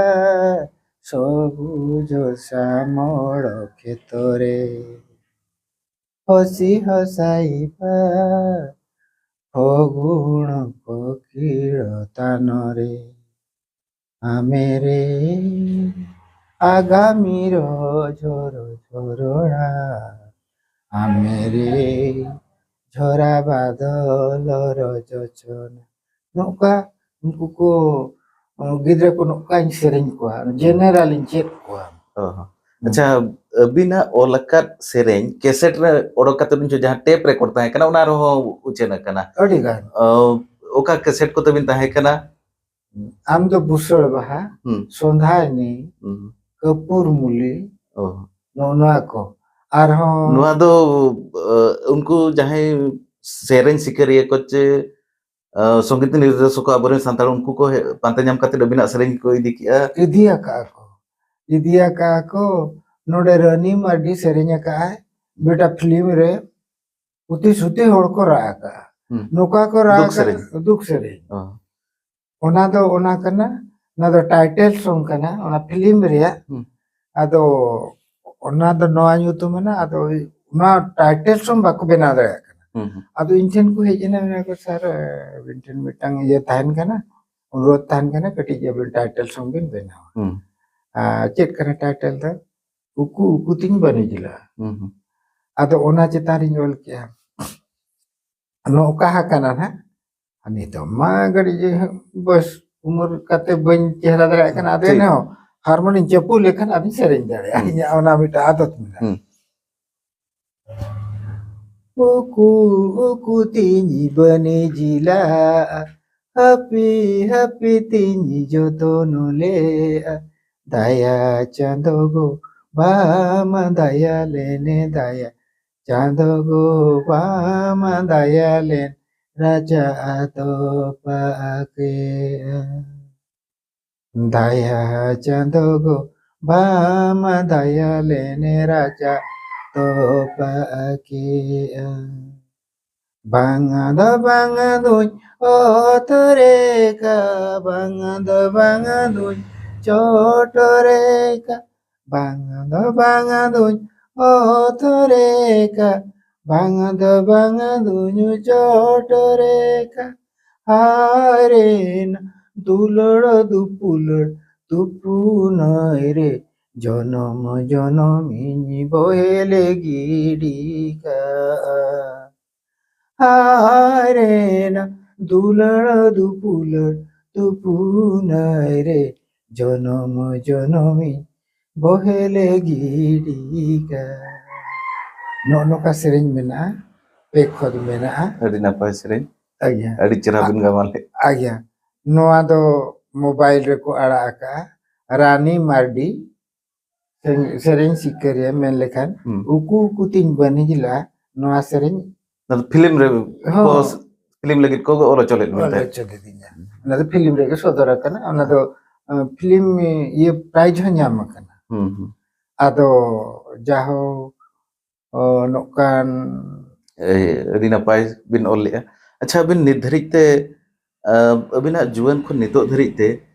ସବୁଜ ଶ୍ୟାମଳ କ୍ଷେତରେ। ହସି ହସାଇବା ଫଗୁଣ କୋକିଳ ତାନରେ। ଆମେରେ ଆଗାମୀର ଝର ଝରଣା। ଆମେରେ ଝରା ବାଦଲର ଯୋଜନା। ᱱᱚᱝᱠᱟ ᱩᱱᱠᱩ ᱠᱚ, ᱜᱤᱫᱽᱨᱟᱹ ᱠᱚ ᱱᱚᱝᱠᱟᱧ ᱥᱮᱨᱮᱧ ᱠᱚᱣᱟ, ᱡᱮᱱᱟᱨᱮᱞᱤᱧ ᱪᱮᱫ ᱠᱚᱣᱟ᱾ ᱚ ᱦᱚᱸ᱾ ᱦᱩᱸ᱾ ᱟᱪᱪᱷᱟ, ᱟᱹᱵᱤᱱᱟᱜ ᱚᱞ ᱟᱠᱟᱫ ᱥᱮᱨᱮᱧ ᱠᱮᱥᱮᱴ ᱨᱮ ᱚᱰᱚᱠ ᱠᱟᱛᱮ ᱵᱤᱱ, ᱡᱟᱦᱟᱸ ᱴᱮᱯ ᱨᱮᱠᱚᱨᱰ ᱛᱟᱦᱮᱸ ᱠᱟᱱᱟ, ᱚᱱᱟ ᱨᱮᱦᱚᱸ ᱩᱪᱷᱟᱹᱱ ᱟᱠᱟᱱᱟ᱾ ᱟᱹᱰᱤ ᱜᱟᱱ᱾ ᱚ, ᱚᱠᱟ ᱠᱮᱥᱮᱴ ᱠᱚᱛᱮ ᱵᱤᱱ ᱛᱟᱦᱮᱸ ᱠᱟᱱᱟ? ᱟᱢ ᱫᱚ ᱵᱩᱥᱟᱹᱲ ᱵᱟᱦᱟ, ᱦᱩᱸ᱾ ᱥᱚᱸᱫᱷᱟᱭᱱᱤ, ᱦᱩᱸ᱾ ᱠᱟᱹᱯᱩᱨ ᱢᱩᱞᱤ, ᱚ᱾ ᱱᱚᱜᱼᱚ ᱱᱚᱣᱟ ᱠᱚ᱾ ᱟᱨᱦᱚᱸ ᱱᱚᱣᱟ ᱫᱚ, ᱟ, ᱩᱱᱠᱩ ᱡᱟᱦᱟᱸᱭ ᱥᱮᱨᱮᱧ ᱥᱤᱠᱟᱹᱨᱤᱭᱟᱹ ᱠᱚ ᱪᱮ, ᱟ, ᱥᱚᱝᱜᱤᱛ ᱱᱤᱨᱫᱮᱥᱚᱠ ᱠᱚ, ᱟᱵᱚᱨᱮᱱ ᱥᱟᱱᱛᱟᱲ, ᱩᱱᱠᱩ ᱠᱚ ᱦᱮ-, ᱯᱟᱱᱛᱮ ᱧᱟᱢ ᱠᱟᱛᱮ ᱟᱹᱵᱤᱱᱟᱜ ᱥᱮᱨᱮᱧ ᱠᱚ ᱤᱫᱤ ᱠᱮᱜᱼᱟ? ᱤᱫᱤ ᱟᱠᱟᱜᱼᱟ ᱠᱚ, ᱤᱫᱤ ᱟᱠᱟᱜᱼᱟ ᱠᱚ᱾ ᱱᱚᱰᱮ ᱨᱟᱹᱱᱤ ᱢᱟᱨᱰᱤ ᱥᱮᱨᱮᱧ ᱟᱠᱟᱜᱼᱟᱭ, ᱢᱤᱫᱴᱟᱝ ᱯᱷᱤᱞᱢ ᱨᱮ ᱩᱛᱤ ᱥᱩᱛᱤ ᱦᱚᱲ ᱠᱚ ᱨᱟᱜ ᱟᱠᱟᱜᱼᱟ᱾ ᱦᱩᱸ᱾ ᱱᱚᱝᱠᱟ ᱠᱚ ᱨᱟᱜ ᱫᱩᱠ ᱟᱠᱟᱜᱼᱟ, ᱥᱮᱨᱮᱧ᱾ ᱫᱩᱠ ᱥᱮᱨᱮᱧ᱾ ᱚ᱾ ᱚᱱᱟ ᱫᱚ ᱚᱱᱟ ᱠᱟᱱᱟ, ᱚᱱᱟ ᱫᱚ ᱴᱟᱭᱴᱮᱞ ᱥᱚᱝ ᱠᱟᱱᱟ, ᱚᱱᱟ ᱯᱷᱤᱞᱢ ᱨᱮᱭᱟᱜ᱾ ᱦᱩᱸ᱾ ᱟᱫᱚ ᱚᱱᱟ ᱫᱚ ᱱᱚᱣᱟ ᱧᱩᱛᱩᱢ ᱮᱱᱟ, ᱟᱫᱚ ᱚᱱᱟ title song ᱵᱟᱠᱚ ᱵᱮᱱᱟᱣ ᱫᱟᱲᱮᱭᱟᱜ ᱠᱟᱱᱟ᱾ ᱦᱩᱸ, ᱦᱩᱸ᱾ ᱟᱫᱚ ᱤᱧ ᱴᱷᱮᱱ ᱠᱚ ᱦᱮᱡ ᱮᱱᱟ, ᱢᱮᱱᱟ ᱠᱚ, "ᱥᱟᱨ, ᱟᱹᱵᱤᱱ ᱴᱷᱮᱱ ᱢᱤᱫᱴᱟᱝ ᱤᱭᱟᱹ ᱛᱟᱦᱮᱱ ᱠᱟᱱᱟ, ᱚᱱᱩᱨᱳᱫᱷ ᱛᱟᱦᱮᱱ ᱠᱟᱱᱟ, ᱠᱟᱹᱴᱤᱡ ᱟᱹᱵᱤᱱ title song ᱵᱤᱱ ᱵᱮᱱᱟᱣᱟ᱾" ᱦᱩᱸ᱾ ᱟᱨ ᱪᱮᱫ ᱠᱟᱱᱟ title ᱫᱚ? "ᱩᱠᱩ ᱩᱠᱩ ᱛᱤᱧ ᱵᱟᱹᱱᱤᱡ ᱞᱟᱜᱼᱟ᱾" ᱦᱩᱸ, ᱦᱩᱸ᱾ ᱟᱫᱚ ᱚᱱᱟ ᱪᱮᱛᱟᱱ ᱨᱤᱧ ᱚᱞ ᱠᱮᱜᱼᱟ, ᱱᱚᱝᱠᱟ ᱟᱠᱟᱱᱟ ᱱᱟᱦᱟᱜ, ᱟᱨ ᱱᱤᱛᱚᱜ ᱢᱟ ᱜᱟᱹᱰᱤ ᱡᱮ ᱵᱚᱭᱮᱥ ᱩᱢᱮᱨ ᱠᱟᱛᱮ ᱵᱟᱹᱧ ᱪᱮᱦᱨᱟ ᱫᱟᱲᱮᱭᱟᱜ ᱠᱟᱱᱟ, ᱟᱫᱚ ᱴᱷᱤᱠ᱾ ᱮᱱᱦᱚᱸ ᱦᱟᱨᱢᱳᱱᱤᱧ ᱪᱟᱹᱯᱩ ᱞᱮᱠᱷᱟᱱ ᱟᱫᱚᱧ ᱥᱮᱨᱮᱧ ᱫᱟᱲᱮᱭᱟᱜᱼᱟ᱾ ᱦᱩᱸ᱾ ᱤᱧᱟᱹᱜ ᱚᱱᱟ ᱢᱤᱫᱴᱟᱝ ᱟᱫᱚᱛ ᱢᱮᱱᱟᱜᱼᱟ᱾ ᱦᱩᱸ᱾ ᱩᱠᱩ ᱩᱠᱩ ᱛᱤᱧ ᱵᱟᱹᱱᱤᱡ ᱞᱟᱜᱼᱟ, ᱦᱟᱹᱯᱤ ᱦᱟᱹᱯᱤ ᱛᱤᱧ ᱡᱚᱛᱚᱱ ᱞᱮᱜᱼᱟ, ᱫᱟᱭᱟ ᱪᱟᱸᱫᱚ ᱜᱚ ᱵᱟᱢ ᱫᱟᱭᱟ ᱞᱮᱱᱮ, ᱫᱟᱭᱟ ᱪᱟᱸᱫᱚ ᱜᱚ ᱵᱟᱢ ᱫᱟᱭᱟ ᱞᱮᱱ, ᱨᱟᱪᱟ ᱛᱚᱯᱟᱜ ᱠᱮᱜᱼᱟ᱾ ᱫᱟᱭᱟ ᱪᱟᱸᱫᱚ ᱜᱚ ᱵᱟᱢ ᱫᱟᱭᱟ ᱞᱮᱱᱮ, ᱨᱟᱪᱟ ᱛᱚᱯᱟᱜ ᱠᱮᱜᱼᱟ᱾ ᱵᱟᱝ ᱫᱚ ᱵᱟᱝ ᱫᱩᱧ ᱚᱛ ᱨᱮ ᱠᱟ, ᱵᱟᱝ ᱫᱚ ᱵᱟᱝ ᱫᱩᱧ ᱪᱚᱴ ᱨᱮ ᱠᱟ, ᱵᱟᱝ ᱫᱚ ᱵᱟᱝ ᱫᱩᱧ ᱚᱛ ᱨᱮ ᱠᱟ, ᱵᱟᱝ ᱫᱚ ᱵᱟᱝ ᱫᱩᱧ ᱪᱚᱴ ᱨᱮ ᱠᱟ᱾ ᱦᱟᱭ ᱨᱮ ᱱᱟ ᱫᱩᱞᱟᱹᱲ ᱫᱩᱯᱩᱞᱟᱹᱲ ᱛᱩᱯᱩᱱᱟᱹᱭ ᱨᱮ, ᱡᱚᱱᱚᱢ ᱡᱚᱱᱚᱢ ᱤᱧ ᱵᱚᱦᱮᱞ ᱜᱤᱰᱤ ᱠᱟᱜᱼᱟ᱾ ᱦᱟᱭ ᱨᱮ ᱱᱟ ᱫᱩᱞᱟᱹᱲ ᱫᱩᱯᱩᱞᱟᱹᱲ ᱛᱩᱯᱩᱱᱟᱹᱭ ᱨᱮ, ᱡᱚᱱᱚᱢ ᱡᱚᱱᱚᱢᱤᱧ ᱵᱚᱦᱮᱞ ᱜᱤᱰᱤ ᱠᱟᱜᱼᱟ᱾ ᱱᱚᱜᱼᱚ ᱱᱚᱝᱠᱟ ᱥᱮᱨᱮᱧ ᱢᱮᱱᱟᱜᱼᱟ, ᱯᱮ ᱠᱷᱚᱛ ᱢᱮᱱᱟᱜᱼᱟ᱾ ᱟᱹᱰᱤ ᱱᱟᱯᱟᱭ ᱥᱮᱨᱮᱧ, ᱟᱜᱮ᱾ ᱟᱹᱰᱤ ᱪᱮᱦᱨᱟ ᱵᱤᱱ ᱜᱟᱢᱟᱢ ᱞᱮᱫ᱾ ᱟᱜᱮ᱾ ᱱᱚᱣᱟ ᱫᱚ ᱢᱳᱵᱟᱭᱤᱞ ᱨᱮᱠᱚ ᱟᱲᱟᱜ ᱟᱠᱟᱜᱼᱟ, ᱨᱟᱱᱤ ᱢᱟᱨᱰᱤ, ᱥᱮᱨᱮᱧ, ᱥᱮᱨᱮᱧ ᱥᱤᱠᱟᱹᱨᱤᱭᱟᱹ ᱢᱮᱱ ᱞᱮᱠᱷᱟᱱ, ᱦᱩᱸ᱾ ᱩᱠᱩ ᱩᱠᱩ ᱛᱤᱧ ᱵᱟᱹᱱᱤᱡ ᱞᱟ, ᱱᱚᱣᱟ ᱥᱮᱨᱮᱧ ᱚᱱᱟ ᱫᱚ ᱯᱷᱤᱞᱢ ᱨᱮ ᱦᱚᱸ᱾ ᱠᱚ, ᱯᱷᱤᱞᱢ ᱞᱟᱹᱜᱤᱫ ᱠᱚ ᱚᱞ ᱦᱚᱪᱚ ᱞᱮᱫ ᱵᱤᱱ ᱚᱞ ᱛᱟᱦᱮᱸᱫ᱾ ᱦᱚᱪᱚ ᱞᱤᱫᱤᱧᱟ᱾ ᱚᱱᱟ ᱫᱚ ᱯᱷᱤᱞᱢ ᱨᱮᱜᱮ ᱥᱚᱫᱚᱨ ᱟᱠᱟᱱᱟ᱾ ᱚᱱᱟ ᱫᱚ, ᱟᱸ, ᱯᱷᱤᱞᱢ ᱤᱭᱟᱹ ᱯᱨᱟᱭᱤᱡᱽ ᱦᱚᱸ ᱧᱟᱢ ᱟᱠᱟᱱᱟ᱾ ᱦᱩᱸ, ᱦᱩᱸ᱾ ᱟᱫᱚ ᱡᱟᱦᱳ, ᱚ, ᱱᱚᱝᱠᱟᱱ ᱮ, ᱟᱹᱰᱤ ᱱᱟᱯᱟᱭ ᱵᱤᱱ ᱚᱞ ᱞᱮᱜᱼᱟ᱾ ᱟᱪᱪᱷᱟ, ᱟᱹᱵᱤᱱ ᱱᱤᱛ ᱫᱷᱟᱹᱨᱤᱡ ᱛᱮ, ᱟᱸ, ᱟᱹᱵᱤᱱᱟᱜ ᱡᱩᱣᱟᱹᱱ ᱠᱷᱚᱱ ᱱᱤᱛᱚᱜ ᱫᱷᱟᱹᱨᱤᱡ ᱛᱮ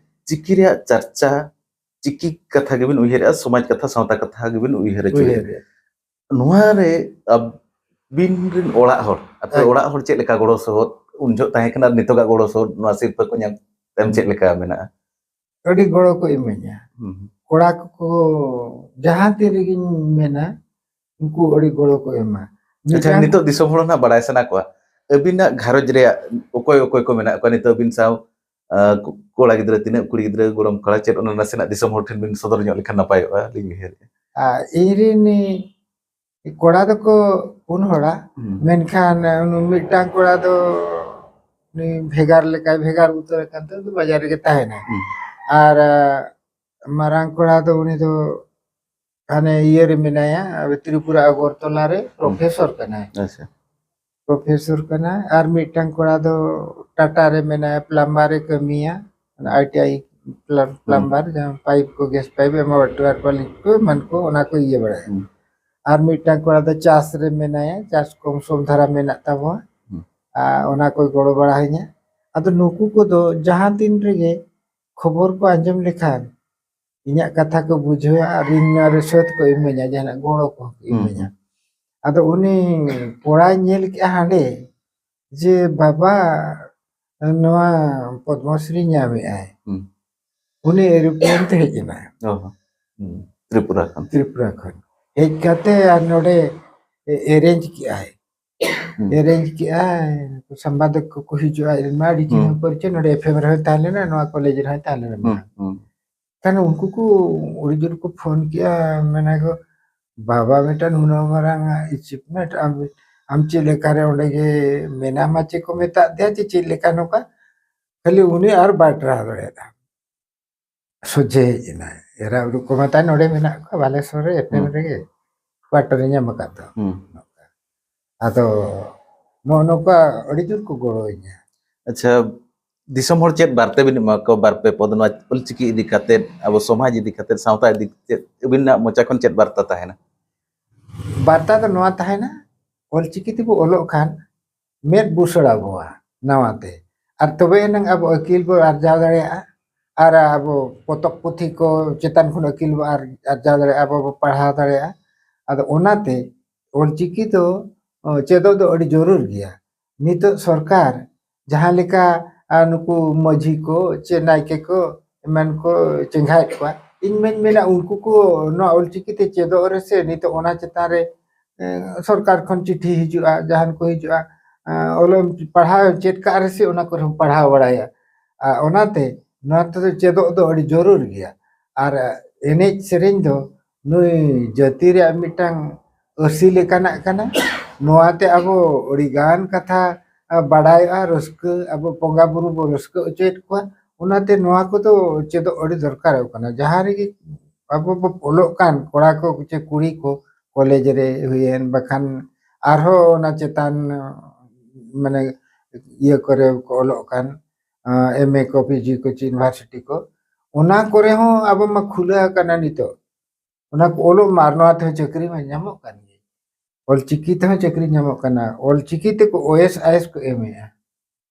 ᱪᱤᱠᱤ ᱨᱮᱭᱟᱜ ᱪᱟᱨᱪᱟ, ᱪᱤᱠᱤ ᱠᱟᱛᱷᱟ ᱜᱮᱵᱤᱱ ᱩᱭᱦᱟᱹᱨᱮᱜᱼᱟ, ᱥᱚᱢᱟᱡᱽ ᱠᱟᱛᱷᱟ, ᱥᱟᱶᱛᱟ ᱠᱟᱛᱷᱟ ᱜᱮᱵᱤᱱ ᱩᱭᱦᱟᱹᱨ ᱦᱚᱪᱚᱭᱮᱫᱼᱟ? ᱩᱭᱦᱟᱹᱨᱮᱜᱼᱟ᱾ ᱱᱚᱣᱟ ᱨᱮ ᱟᱹᱵᱤᱱ ᱨᱮᱱ ᱚᱲᱟᱜ ᱦᱚᱲ, ᱟᱯᱮ ᱦᱮᱸ᱾ ᱚᱲᱟᱜ ᱦᱚᱲ ᱪᱮᱫ ᱞᱮᱠᱟ ᱜᱚᱲᱚ ᱥᱚᱦᱚᱫ ᱩᱱ ᱡᱚᱦᱚᱜ ᱛᱟᱦᱮᱸ ᱠᱟᱱᱟ ᱟᱨ ᱱᱤᱛᱚᱜᱟᱜ ᱜᱚᱲᱚ ᱥᱚᱦᱚᱫ ᱱᱚᱣᱟ ᱥᱤᱨᱯᱟᱹ ᱠᱚ ᱧᱟᱢ ᱛᱟᱭᱚᱢ ᱪᱮᱫ ᱞᱮᱠᱟ ᱢᱮᱱᱟᱜᱼᱟ? ᱟᱹᱰᱤ ᱜᱚᱲᱚ ᱠᱚ ᱤᱢᱟᱹᱧᱟ᱾ ᱦᱩᱸ᱾ ᱠᱚᱲᱟ ᱠᱚᱠᱚ ᱡᱟᱦᱟᱸ ᱛᱤ ᱨᱮᱜᱤᱧ ᱢᱮᱱᱟ, ᱩᱱᱠᱩ ᱟᱹᱰᱤ ᱜᱚᱲᱚ ᱠᱚ ᱮᱢᱟ᱾ ᱟᱪᱪᱷᱟ, ᱢᱤᱫᱴᱟᱝ ᱱᱤᱛᱚᱜ ᱫᱤᱥᱚᱢ ᱦᱚᱲ ᱱᱟᱜ ᱵᱟᱲᱟᱭ ᱥᱟᱱᱟ ᱠᱚᱣᱟ, ᱟᱹᱵᱤᱱᱟᱜ ᱜᱷᱟᱨᱚᱸᱡᱽ ᱨᱮᱭᱟᱜ ᱚᱠᱚᱭ ᱚᱠᱚᱭ ᱠᱚ ᱢᱮᱱᱟᱜ ᱠᱚᱣᱟ ᱱᱤᱛᱚᱜ ᱟᱹᱵᱤᱱ ᱥᱟᱶ? ᱟᱸ, ᱠᱚ-, ᱠᱚᱲᱟ ᱜᱤᱫᱽᱨᱟᱹ ᱛᱤᱱᱟᱹᱜ, ᱠᱩᱲᱤ ᱜᱤᱫᱽᱨᱟᱹ, ᱜᱚᱲᱚᱢ ᱠᱚᱲᱟ, ᱪᱮᱫ ᱚᱱᱟ ᱱᱟᱥᱮᱱᱟᱜ ᱫᱤᱥᱚᱢ ᱦᱚᱲ ᱴᱷᱮᱱ ᱵᱤᱱ ᱥᱚᱫᱚᱨ ᱧᱚᱜ ᱞᱮᱠᱷᱟᱱ ᱱᱟᱯᱟᱭᱚᱜᱼᱟ ᱞᱤᱧ ᱩᱭᱦᱟᱹᱨᱮᱫᱼᱟ᱾ ᱟᱨ ᱤᱧ ᱨᱤᱱ ᱠᱚᱲᱟ ᱫᱚᱠᱚ ᱯᱩᱱ ᱦᱚᱲᱟ, ᱦᱩᱸ᱾ ᱢᱮᱱᱠᱷᱟᱱ ᱩᱱᱤ ᱢᱤᱫᱴᱟᱝ ᱠᱚᱲᱟ ᱫᱚ ᱩᱱᱤ ᱵᱷᱮᱜᱟᱨ ᱞᱮᱠᱟᱭ ᱵᱷᱮᱜᱟᱨ ᱩᱛᱟᱹᱨ ᱟᱠᱟᱱ ᱛᱮ ᱩᱱᱤ ᱫᱚ ᱵᱟᱡᱟᱨ ᱨᱮᱜᱮ ᱛᱟᱦᱮᱱᱟᱭ᱾ ᱦᱩᱸ᱾ ᱟᱨ, ᱟᱸ, ᱢᱟᱨᱟᱝ ᱠᱚᱲᱟ ᱫᱚ ᱩᱱᱤ ᱫᱚ ᱦᱟᱱᱮ ᱤᱭᱟᱹ ᱨᱮ ᱢᱮᱱᱟᱭᱟ, ᱛᱨᱤᱯᱩᱨᱟ ᱟᱜᱚᱨᱛᱚᱞᱟ ᱨᱮ ᱦᱩᱸ᱾ ᱯᱨᱚᱯᱷᱮᱥᱚᱨ ᱠᱟᱱᱟᱭ᱾ ᱟᱪᱪᱷᱟ᱾ ᱯᱨᱚᱯᱷᱮᱥᱚᱨ ᱠᱟᱱᱟᱭ᱾ ᱟᱨ ᱢᱤᱫᱴᱟᱝ ᱠᱚᱲᱟ ᱫᱚ ᱴᱟᱴᱟ ᱨᱮ ᱢᱮᱱᱟᱭᱟ, ᱯᱞᱟᱢᱵᱟᱨ ᱮ ᱠᱟᱹᱢᱤᱭᱟ, ᱚᱱᱟ ᱟᱭ ᱴᱤ ᱟᱭ ᱯᱞᱟ-, ᱦᱩᱸ᱾ ᱯᱞᱟᱢᱵᱟᱨ, ᱡᱟᱦᱟᱸ ᱯᱟᱭᱤᱯ ᱠᱚ, ᱜᱮᱥ ᱯᱟᱭᱤᱯ, ᱮᱢᱟ ᱴᱩᱣᱮᱞ ᱠᱚ, ᱮᱢᱟᱱ ᱠᱚ, ᱚᱱᱟ ᱠᱚ ᱤᱭᱟᱹ ᱵᱟᱲᱟᱭᱟ᱾ ᱦᱩᱸ᱾ ᱟᱨ ᱢᱤᱫᱴᱟᱝ ᱠᱚᱲᱟ ᱫᱚ ᱪᱟᱥ ᱨᱮ ᱢᱮᱱᱟᱭᱟ, ᱪᱟᱥ ᱠᱚᱢ ᱥᱚᱢ ᱫᱷᱟᱨᱟ ᱢᱮᱱᱟᱜ ᱛᱟᱵᱚᱱᱟ᱾ ᱦᱩᱸ᱾ ᱟᱨ ᱚᱱᱟ ᱠᱚᱭ ᱜᱚᱲᱚ ᱵᱟᱲᱟ ᱟᱹᱧᱟ᱾ ᱟᱫᱚ ᱱᱩᱠᱩ ᱠᱚᱫᱚ ᱡᱟᱦᱟᱸ ᱛᱤᱱ ᱨᱮᱜᱮ ᱠᱷᱚᱵᱚᱨ ᱠᱚ ᱟᱸᱡᱚᱢ ᱞᱮᱠᱷᱟᱱ, ᱤᱧᱟᱹᱜ ᱠᱟᱛᱷᱟ ᱠᱚ ᱵᱩᱡᱷᱟᱹᱣᱟ ᱟᱨ ᱤᱧ ᱱᱚᱣᱟ ᱨᱮ ᱥᱟᱹᱛ ᱠᱚ ᱤᱢᱟᱹᱧᱟ, ᱡᱟᱦᱟᱱᱟᱜ ᱜᱚᱲᱚ ᱠᱚᱦᱚᱸ ᱠᱚ ᱦᱩᱸ, ᱤᱢᱟᱹᱧᱟ᱾ ᱦᱩᱸ᱾ ᱟᱫᱚ ᱩᱱᱤ ᱠᱚᱲᱟᱭ ᱧᱮᱞ ᱠᱮᱜᱼᱟ ᱦᱟᱸᱰᱮ ᱡᱮ, "ᱵᱟᱵᱟ, ᱱᱚᱣᱟ ᱯᱚᱫᱽᱢᱚᱥᱨᱤ ᱧᱟᱢᱮᱜᱼᱟᱭ᱾" ᱦᱩᱸ᱾ ᱩᱱᱤ ᱮᱨᱳᱯᱞᱮᱱ ᱛᱮ ᱦᱮᱡ ᱮᱱᱟᱭ᱾ ᱚ ᱦᱚᱸ᱾ ᱦᱩᱸ᱾ ᱛᱨᱤᱯᱩᱨᱟ ᱠᱷᱚᱱ᱾ ᱛᱨᱤᱯᱩᱨᱟ ᱠᱷᱚᱱ᱾ ᱦᱮᱡ ᱠᱟᱛᱮ ᱟᱨ ᱱᱚᱰᱮ ᱮ-, ᱮᱨᱮᱧᱡᱽ ᱠᱮᱜᱼᱟᱭ᱾ ᱦᱩᱸ᱾ ᱮᱨᱮᱧᱡᱽ ᱠᱮᱜᱼᱟᱭ, ᱥᱟᱢᱵᱟᱫᱚᱠ ᱠᱚᱠᱚ ᱦᱤᱡᱩᱜᱼᱟ, ᱟᱭᱢᱟ ᱟᱹᱰᱤ ᱪᱤᱱᱦᱟᱹ ᱦᱩᱸ᱾ ᱯᱚᱨᱤᱪᱚᱭ, ᱱᱚᱰᱮ ᱮᱯᱷ ᱮᱢ ᱨᱮᱦᱚᱸᱭ ᱛᱟᱦᱮᱸ ᱞᱮᱱᱟ, ᱱᱚᱣᱟ ᱠᱚᱞᱮᱡᱽ ᱨᱮᱦᱚᱸᱭ ᱛᱟᱦᱮᱸ ᱞᱮᱱᱟ᱾ ᱦᱩᱸ, ᱦᱩᱸ᱾ ᱠᱷᱟᱱ ᱩᱱᱠᱩ ᱠᱚ ᱟᱹᱰᱤ ᱡᱳᱨ ᱠᱚ ᱯᱷᱳᱱ ᱠᱮᱜᱼᱟ, ᱢᱮᱱᱟ ᱠᱚ, "ᱵᱟᱵᱟ, ᱢᱤᱫᱴᱟᱝ ᱱᱩᱱᱟᱹᱜ ᱢᱟᱨᱟᱝ achievement, ᱟᱢ, ᱟᱢ ᱪᱮᱫ ᱞᱮᱠᱟᱨᱮ ᱚᱸᱰᱮ ᱜᱮ ᱢᱮᱱᱟᱢᱟ?" ᱪᱮᱫ ᱠᱚ ᱢᱮᱛᱟᱫ ᱫᱮᱭᱟ, ᱪᱮ ᱪᱮᱫ ᱞᱮᱠᱟ ᱱᱚᱝᱠᱟ? ᱠᱷᱟᱹᱞᱤ ᱩᱱᱤ ᱟᱨ ᱵᱟᱭ ᱴᱟᱨᱦᱟᱣ ᱫᱟᱲᱮᱭᱟᱫᱟ᱾ ᱥᱚᱡᱷᱮ ᱦᱮᱡ ᱮᱱᱟᱭ᱾ ᱮᱨᱟ ᱩᱨᱩ ᱠᱚ ᱢᱮᱛᱟᱭ, "ᱱᱚᱰᱮ ᱢᱮᱱᱟᱜ ᱠᱚᱣᱟ, ᱵᱟᱞᱮᱥᱚᱨ ᱨᱮ, ᱮᱯᱷ ᱮᱢ ᱦᱩᱸ᱾ ᱨᱮᱜᱮ, quarter ᱮ ᱧᱟᱢ ᱟᱠᱟᱫ ᱫᱚ᱾" ᱦᱩᱸ᱾ ᱟᱫᱚ ᱱᱚᱜᱼᱚ ᱱᱚᱝᱠᱟ ᱟᱹᱰᱤ ᱡᱳᱨ ᱠᱚ ᱜᱚᱲᱚ ᱤᱧᱟ᱾ ᱟᱪᱪᱷᱟ, ᱫᱤᱥᱚᱢ ᱦᱚᱲ ᱪᱮᱫ ᱵᱟᱨᱛᱮ ᱵᱤᱱ ᱮᱢᱟ ᱠᱚᱣᱟ, ᱵᱟᱨ ᱯᱮ ᱯᱚᱫ ᱱᱚᱣᱟ ᱚᱞᱪᱤᱠᱤ ᱤᱫᱤ ᱠᱟᱛᱮᱫ, ᱟᱵᱚ ᱥᱚᱢᱟᱡᱽ ᱤᱫᱤ ᱠᱟᱛᱮᱫ, ᱥᱟᱶᱛᱟ ᱤᱫᱤ ᱠᱟᱛᱮᱫ ᱟᱹᱵᱤᱱᱟᱜ ᱢᱚᱪᱟ ᱠᱷᱚᱱ ᱪᱮᱫ ᱵᱟᱨᱛᱟ ᱛᱟᱦᱮᱱᱟ? ᱵᱟᱨᱛᱟ ᱫᱚ ᱱᱚᱣᱟ ᱛᱟᱦᱮᱱᱟ, ᱚᱞᱪᱤᱠᱤ ᱛᱮᱵᱚ ᱚᱞᱚᱜ ᱠᱷᱟᱱ ᱢᱮᱫ ᱵᱩᱥᱟᱹᱲ ᱟᱵᱚᱣᱟ ᱱᱟᱣᱟ ᱛᱮ, ᱟᱨ ᱛᱚᱵᱮ ᱮᱱᱟᱝ ᱟᱵᱚ ᱟᱹᱠᱤᱞ ᱵᱚ ᱟᱨᱡᱟᱣ ᱫᱟᱲᱮᱭᱟᱜᱼᱟ, ᱟᱨ ᱟᱵᱚ ᱯᱚᱛᱚᱵ ᱯᱩᱛᱷᱤ ᱠᱚ ᱪᱮᱛᱟᱱ ᱠᱷᱚᱱ ᱟᱹᱠᱤᱞ ᱵᱚ ᱟᱨ-, ᱟᱨᱡᱟᱣ ᱫᱟᱲᱮᱭᱟᱜᱼᱟ, ᱟᱵᱚ ᱵᱚ ᱯᱟᱲᱦᱟᱣ ᱫᱟᱲᱮᱭᱟᱜᱼᱟ᱾ ᱟᱫᱚ ᱚᱱᱟᱛᱮ ᱚᱞᱪᱤᱠᱤ ᱫᱚ ᱚ, ᱪᱮᱫᱚᱜ ᱫᱚ ᱟᱹᱰᱤ ᱡᱚᱨᱩᱨ ᱜᱮᱭᱟ᱾ ᱱᱤᱛᱚᱜ ᱥᱚᱨᱠᱟᱨ ᱡᱟᱦᱟᱸ ᱞᱮᱠᱟ ᱟᱨ ᱱᱩᱠᱩ ᱢᱟᱹᱡᱷᱤ ᱠᱚ ᱪᱮ ᱱᱟᱭᱠᱮ ᱠᱚ ᱮᱢᱟᱱ ᱠᱚ ᱪᱮᱸᱜᱷᱟᱭᱮᱫ ᱠᱚᱣᱟ, ᱤᱧ ᱢᱟᱧ ᱢᱮᱱᱟ ᱩᱱᱠᱩ ᱠᱚ ᱱᱚᱣᱟ ᱚᱞᱪᱤᱠᱤ ᱛᱮ ᱪᱮᱫᱚᱜ ᱨᱮᱥᱮ ᱱᱤᱛᱚᱜ ᱚᱱᱟ ᱪᱮᱛᱟᱱ ᱨᱮ ᱮ, ᱥᱚᱨᱠᱟᱨ ᱠᱷᱚᱱ ᱪᱤᱴᱷᱤ ᱦᱤᱡᱩᱜᱼᱟ, ᱡᱟᱦᱟᱱ ᱠᱚ ᱦᱤᱡᱩᱜᱼᱟ, ᱮ, ᱚᱞᱚᱜ ᱯᱟᱲᱦᱟᱣ ᱪᱮᱫ ᱠᱟᱜ ᱨᱮᱥᱮ ᱚᱱᱟ ᱠᱚᱨᱮ ᱦᱚᱸ ᱯᱟᱲᱦᱟᱣ ᱵᱟᱲᱟᱭᱟ᱾ ᱟᱨ ᱚᱱᱟᱛᱮ ᱱᱚᱣᱟ ᱛᱮᱫᱚ ᱪᱮᱫᱚᱜ ᱫᱚ ᱟᱹᱰᱤ ᱡᱚᱨᱩᱨ ᱜᱮᱭᱟ᱾ ᱟᱨ ᱮᱱᱮᱡ ᱥᱮᱨᱮᱧ ᱫᱚ ᱱᱩᱭ ᱡᱟᱹᱛᱤ ᱨᱮᱭᱟᱜ ᱢᱤᱫᱴᱟᱝ ᱟᱹᱨᱥᱤ ᱞᱮᱠᱟᱱᱟᱜ ᱠᱟᱱᱟ᱾ ᱱᱚᱣᱟᱛᱮ ᱟᱵᱚ ᱟᱹᱰᱤᱜᱟᱱ ᱠᱟᱛᱷᱟ ᱵᱟᱰᱟᱭᱚᱜᱼᱟ, ᱨᱟᱹᱥᱠᱟᱹ, ᱟᱵᱚ ᱵᱚᱸᱜᱟ ᱵᱩᱨᱩ ᱵᱚ ᱨᱟᱹᱥᱠᱟᱹ ᱦᱚᱪᱚᱭᱮᱫ ᱠᱚᱣᱟ᱾ ᱚᱱᱟᱛᱮ ᱱᱚᱣᱟ ᱠᱚᱫᱚ ᱪᱮᱫᱚᱜ ᱟᱹᱰᱤ ᱫᱚᱨᱠᱟᱨᱚᱜ ᱠᱟᱱᱟ᱾ ᱡᱟᱦᱟᱸ ᱨᱮᱜᱮ ᱟᱵᱚ ᱵᱚ ᱚᱞᱚᱜ ᱠᱟᱱ ᱠᱚᱲᱟ ᱠᱚ ᱪᱮ ᱠᱩᱲᱤ ᱠᱚ ᱠᱚᱞᱮᱡᱽ ᱨᱮ ᱦᱩᱭᱮᱱ, ᱵᱟᱠᱷᱟᱱ ᱟᱨᱦᱚᱸ ᱚᱱᱟ ᱪᱮᱛᱟᱱ ᱢᱟᱱᱮ ᱤᱭᱟᱹ ᱠᱚᱨᱮ ᱠᱚ ᱚᱞᱚᱜ ᱠᱟᱱ, ᱮᱢ ᱮ ᱠᱚ, ᱯᱤ ᱡᱤ ᱠᱚ ᱪᱮ ᱤᱭᱩᱱᱤᱵᱷᱟᱨᱥᱤᱴᱤ ᱠᱚ, ᱚᱱᱟ ᱠᱚᱨᱮ ᱦᱚᱸ ᱟᱵᱚ ᱢᱟ ᱠᱷᱩᱞᱟᱹ ᱟᱠᱟᱱᱟ ᱱᱤᱛᱚᱜ᱾ ᱚᱱᱟ ᱠᱚ ᱚᱞᱚᱜ ᱢᱟ, ᱟᱨ ᱱᱚᱣᱟ ᱛᱮᱦᱚᱸ ᱪᱟᱹᱠᱨᱤ ᱢᱟ ᱧᱟᱢᱚᱜ ᱠᱟᱱ ᱜᱮ᱾ ᱚᱞᱪᱤᱠᱤ ᱛᱮᱦᱚᱸ ᱪᱟᱹᱠᱨᱤ ᱧᱟᱢᱚᱜ ᱠᱟᱱᱟ, ᱚᱞᱪᱤᱠᱤ ᱛᱮᱠᱚ ᱳᱭᱮᱥ ᱟᱭᱮᱥ ᱠᱚ ᱮᱢᱮᱜᱼᱟ,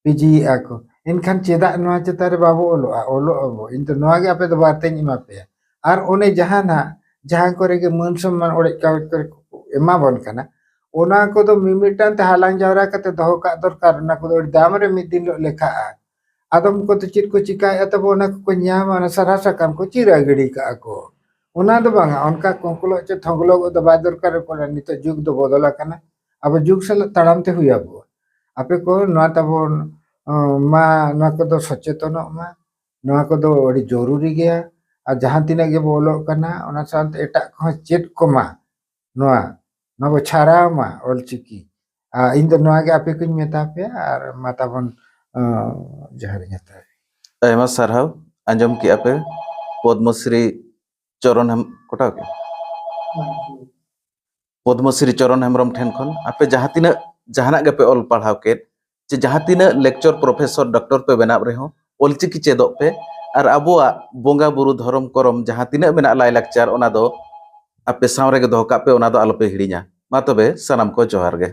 ᱯᱤ ᱡᱤ ᱮᱜᱼᱟ ᱠᱚ᱾ ᱮᱱᱠᱷᱟᱱ ᱪᱮᱫᱟᱜ ᱱᱚᱣᱟ ᱪᱮᱛᱟᱱ ᱨᱮ ᱵᱟᱵᱚ ᱚᱞᱚᱜᱼᱟ? ᱚᱞᱚᱜ ᱟᱵᱚ᱾ ᱤᱧ ᱫᱚ ᱱᱚᱣᱟ ᱜᱮ ᱟᱯᱮ ᱫᱚ ᱵᱟᱨᱛᱮᱧ ᱮᱢᱟ ᱯᱮᱭᱟ᱾ ᱟᱨ ᱚᱱᱮ ᱡᱟᱦᱟᱸ ᱱᱟᱜ, ᱡᱟᱦᱟᱸ ᱠᱚᱨᱮ ᱜᱮ ᱢᱟᱹᱱ ᱥᱚᱱᱢᱟᱱ ᱚᱲᱮᱡ ᱠᱟᱜᱚᱡ ᱠᱚᱨᱮ ᱠᱚ ᱮᱢᱟ ᱵᱚᱱ ᱠᱟᱱᱟ, ᱚᱱᱟ ᱠᱚᱫᱚ ᱢᱤᱢᱤᱫᱴᱟᱝ ᱛᱮ ᱦᱟᱞᱟᱝ ᱡᱟᱣᱨᱟ ᱠᱟᱛᱮ ᱫᱚᱦᱚ ᱠᱟᱜ ᱫᱚᱨᱠᱟᱨ᱾ ᱚᱱᱟ ᱠᱚᱫᱚ ᱟᱹᱰᱤ ᱫᱟᱢ ᱨᱮ ᱢᱤᱫ ᱫᱤᱱ ᱦᱤᱞᱳᱜ ᱞᱮᱠᱷᱟᱜᱼᱟ᱾ ᱟᱫᱚᱢ ᱠᱚᱫᱚ ᱪᱮᱫ ᱠᱚ ᱪᱤᱠᱟᱭᱮᱫᱼᱟ ᱛᱟᱵᱚ, ᱚᱱᱟ ᱠᱚᱠᱚ ᱧᱟᱢᱟ, ᱚᱱᱟ ᱥᱟᱨᱦᱟ ᱥᱟᱠᱟᱢ ᱠᱚ ᱪᱤᱨᱟ ᱜᱤᱰᱤ ᱠᱟᱜᱼᱟ ᱠᱚ᱾ ᱚᱱᱟ ᱫᱚ ᱵᱟᱝᱟ, ᱚᱱᱠᱟ ᱠᱚᱸᱠᱞᱚᱜ ᱪᱮ ᱛᱷᱚᱸᱜᱞᱚᱜ ᱫᱚ ᱵᱟᱭ ᱫᱚᱨᱠᱟᱨᱚᱜ ᱠᱟᱱᱟ᱾ ᱱᱤᱛᱚᱜ ᱡᱩᱜᱽ ᱫᱚ ᱵᱚᱫᱚᱞ ᱟᱠᱟᱱᱟ, ᱟᱵᱚ ᱡᱩᱜᱽ ᱥᱟᱞᱟᱜ ᱛᱟᱲᱟᱢ ᱛᱮ ᱦᱩᱭ ᱟᱵᱚᱣᱟ᱾ ᱟᱯᱮ ᱠᱚ ᱱᱚᱣᱟ ᱛᱟᱵᱚᱱ, ᱚ, ᱢᱟ, ᱱᱚᱣᱟ ᱠᱚᱫᱚ ᱥᱚᱪᱮᱛᱚᱱᱚᱜ ᱢᱟ, ᱱᱚᱣᱟ ᱠᱚᱫᱚ ᱟᱹᱰᱤ ᱡᱚᱨᱩᱨᱤ ᱜᱮᱭᱟ᱾ ᱟᱨ ᱡᱟᱦᱟᱸ ᱛᱤᱱᱟᱹᱜ ᱜᱮᱵᱚ ᱚᱞᱚᱜ ᱠᱟᱱᱟ, ᱚᱱᱟ ᱥᱟᱶᱛᱮ ᱮᱴᱟᱜ ᱠᱚᱦᱚᱸ ᱪᱮᱫ ᱠᱚᱢᱟ, ᱱᱚᱣᱟ, ᱱᱚᱣᱟ ᱵᱚ ᱪᱷᱟᱨᱟᱣ ᱢᱟ ᱚᱞᱪᱤᱠᱤ᱾ ᱟᱨ ᱤᱧ ᱫᱚ ᱱᱚᱣᱟ ᱜᱮ ᱟᱯᱮ ᱠᱚᱧ ᱢᱮᱛᱟ ᱯᱮᱭᱟ, ᱟᱨ ᱢᱟ ᱛᱟᱵᱚᱱ, ᱚ, ᱡᱚᱦᱟᱨ ᱤᱧ ᱦᱟᱛᱟᱣ᱾ ᱟᱭᱢᱟ ᱥᱟᱨᱦᱟᱣ᱾ ᱟᱸᱡᱚᱢ ᱠᱮᱜᱼᱟ ᱯᱮ ᱯᱚᱫᱽᱢᱚᱥᱨᱤ ᱪᱚᱨᱚᱱ ᱦᱮᱢ-, ᱠᱚᱴᱟᱣ ᱠᱮᱜᱼᱟ? ᱯᱚᱫᱽᱢᱚᱥᱨᱤ ᱪᱚᱨᱚᱱ ᱦᱮᱢᱵᱨᱚᱢ ᱴᱷᱮᱱ ᱠᱷᱚᱱ ᱟᱯᱮ ᱡᱟᱦᱟᱸ ᱛᱤᱱᱟᱹᱜ ᱡᱟᱦᱟᱱᱟᱜ ᱜᱮᱯᱮ ᱚᱞ ᱯᱟᱲᱦᱟᱣ ᱠᱮᱫ, ᱪᱮ ᱡᱟᱦᱟᱸ ᱛᱤᱱᱟᱹᱜ lecture professor doctor ᱯᱮ ᱵᱮᱱᱟᱣ ᱨᱮᱦᱚᱸ, ᱚᱞᱪᱤᱠᱤ ᱪᱮᱫᱚᱜ ᱯᱮ᱾ ᱟᱨ ᱟᱵᱚᱣᱟᱜ ᱵᱚᱸᱜᱟ ᱵᱩᱨᱩ, ᱫᱷᱚᱨᱚᱢ ᱠᱚᱨᱚᱢ, ᱡᱟᱦᱟᱸ ᱛᱤᱱᱟᱹᱜ ᱢᱮᱱᱟᱜ ᱞᱟᱭᱞᱟᱠᱪᱟᱨ, ᱚᱱᱟ ᱫᱚ ᱟᱯᱮ ᱥᱟᱶ ᱨᱮᱜᱮ ᱫᱚᱦᱚ ᱠᱟᱜ ᱯᱮ, ᱚᱱᱟ ᱫᱚ ᱟᱞᱚᱯᱮ ᱦᱤᱲᱤᱧᱟ᱾ ᱢᱟ ᱛᱚᱵᱮ ᱥᱟᱱᱟᱢ ᱠᱚ ᱡᱚᱦᱟᱨ ᱜᱮ᱾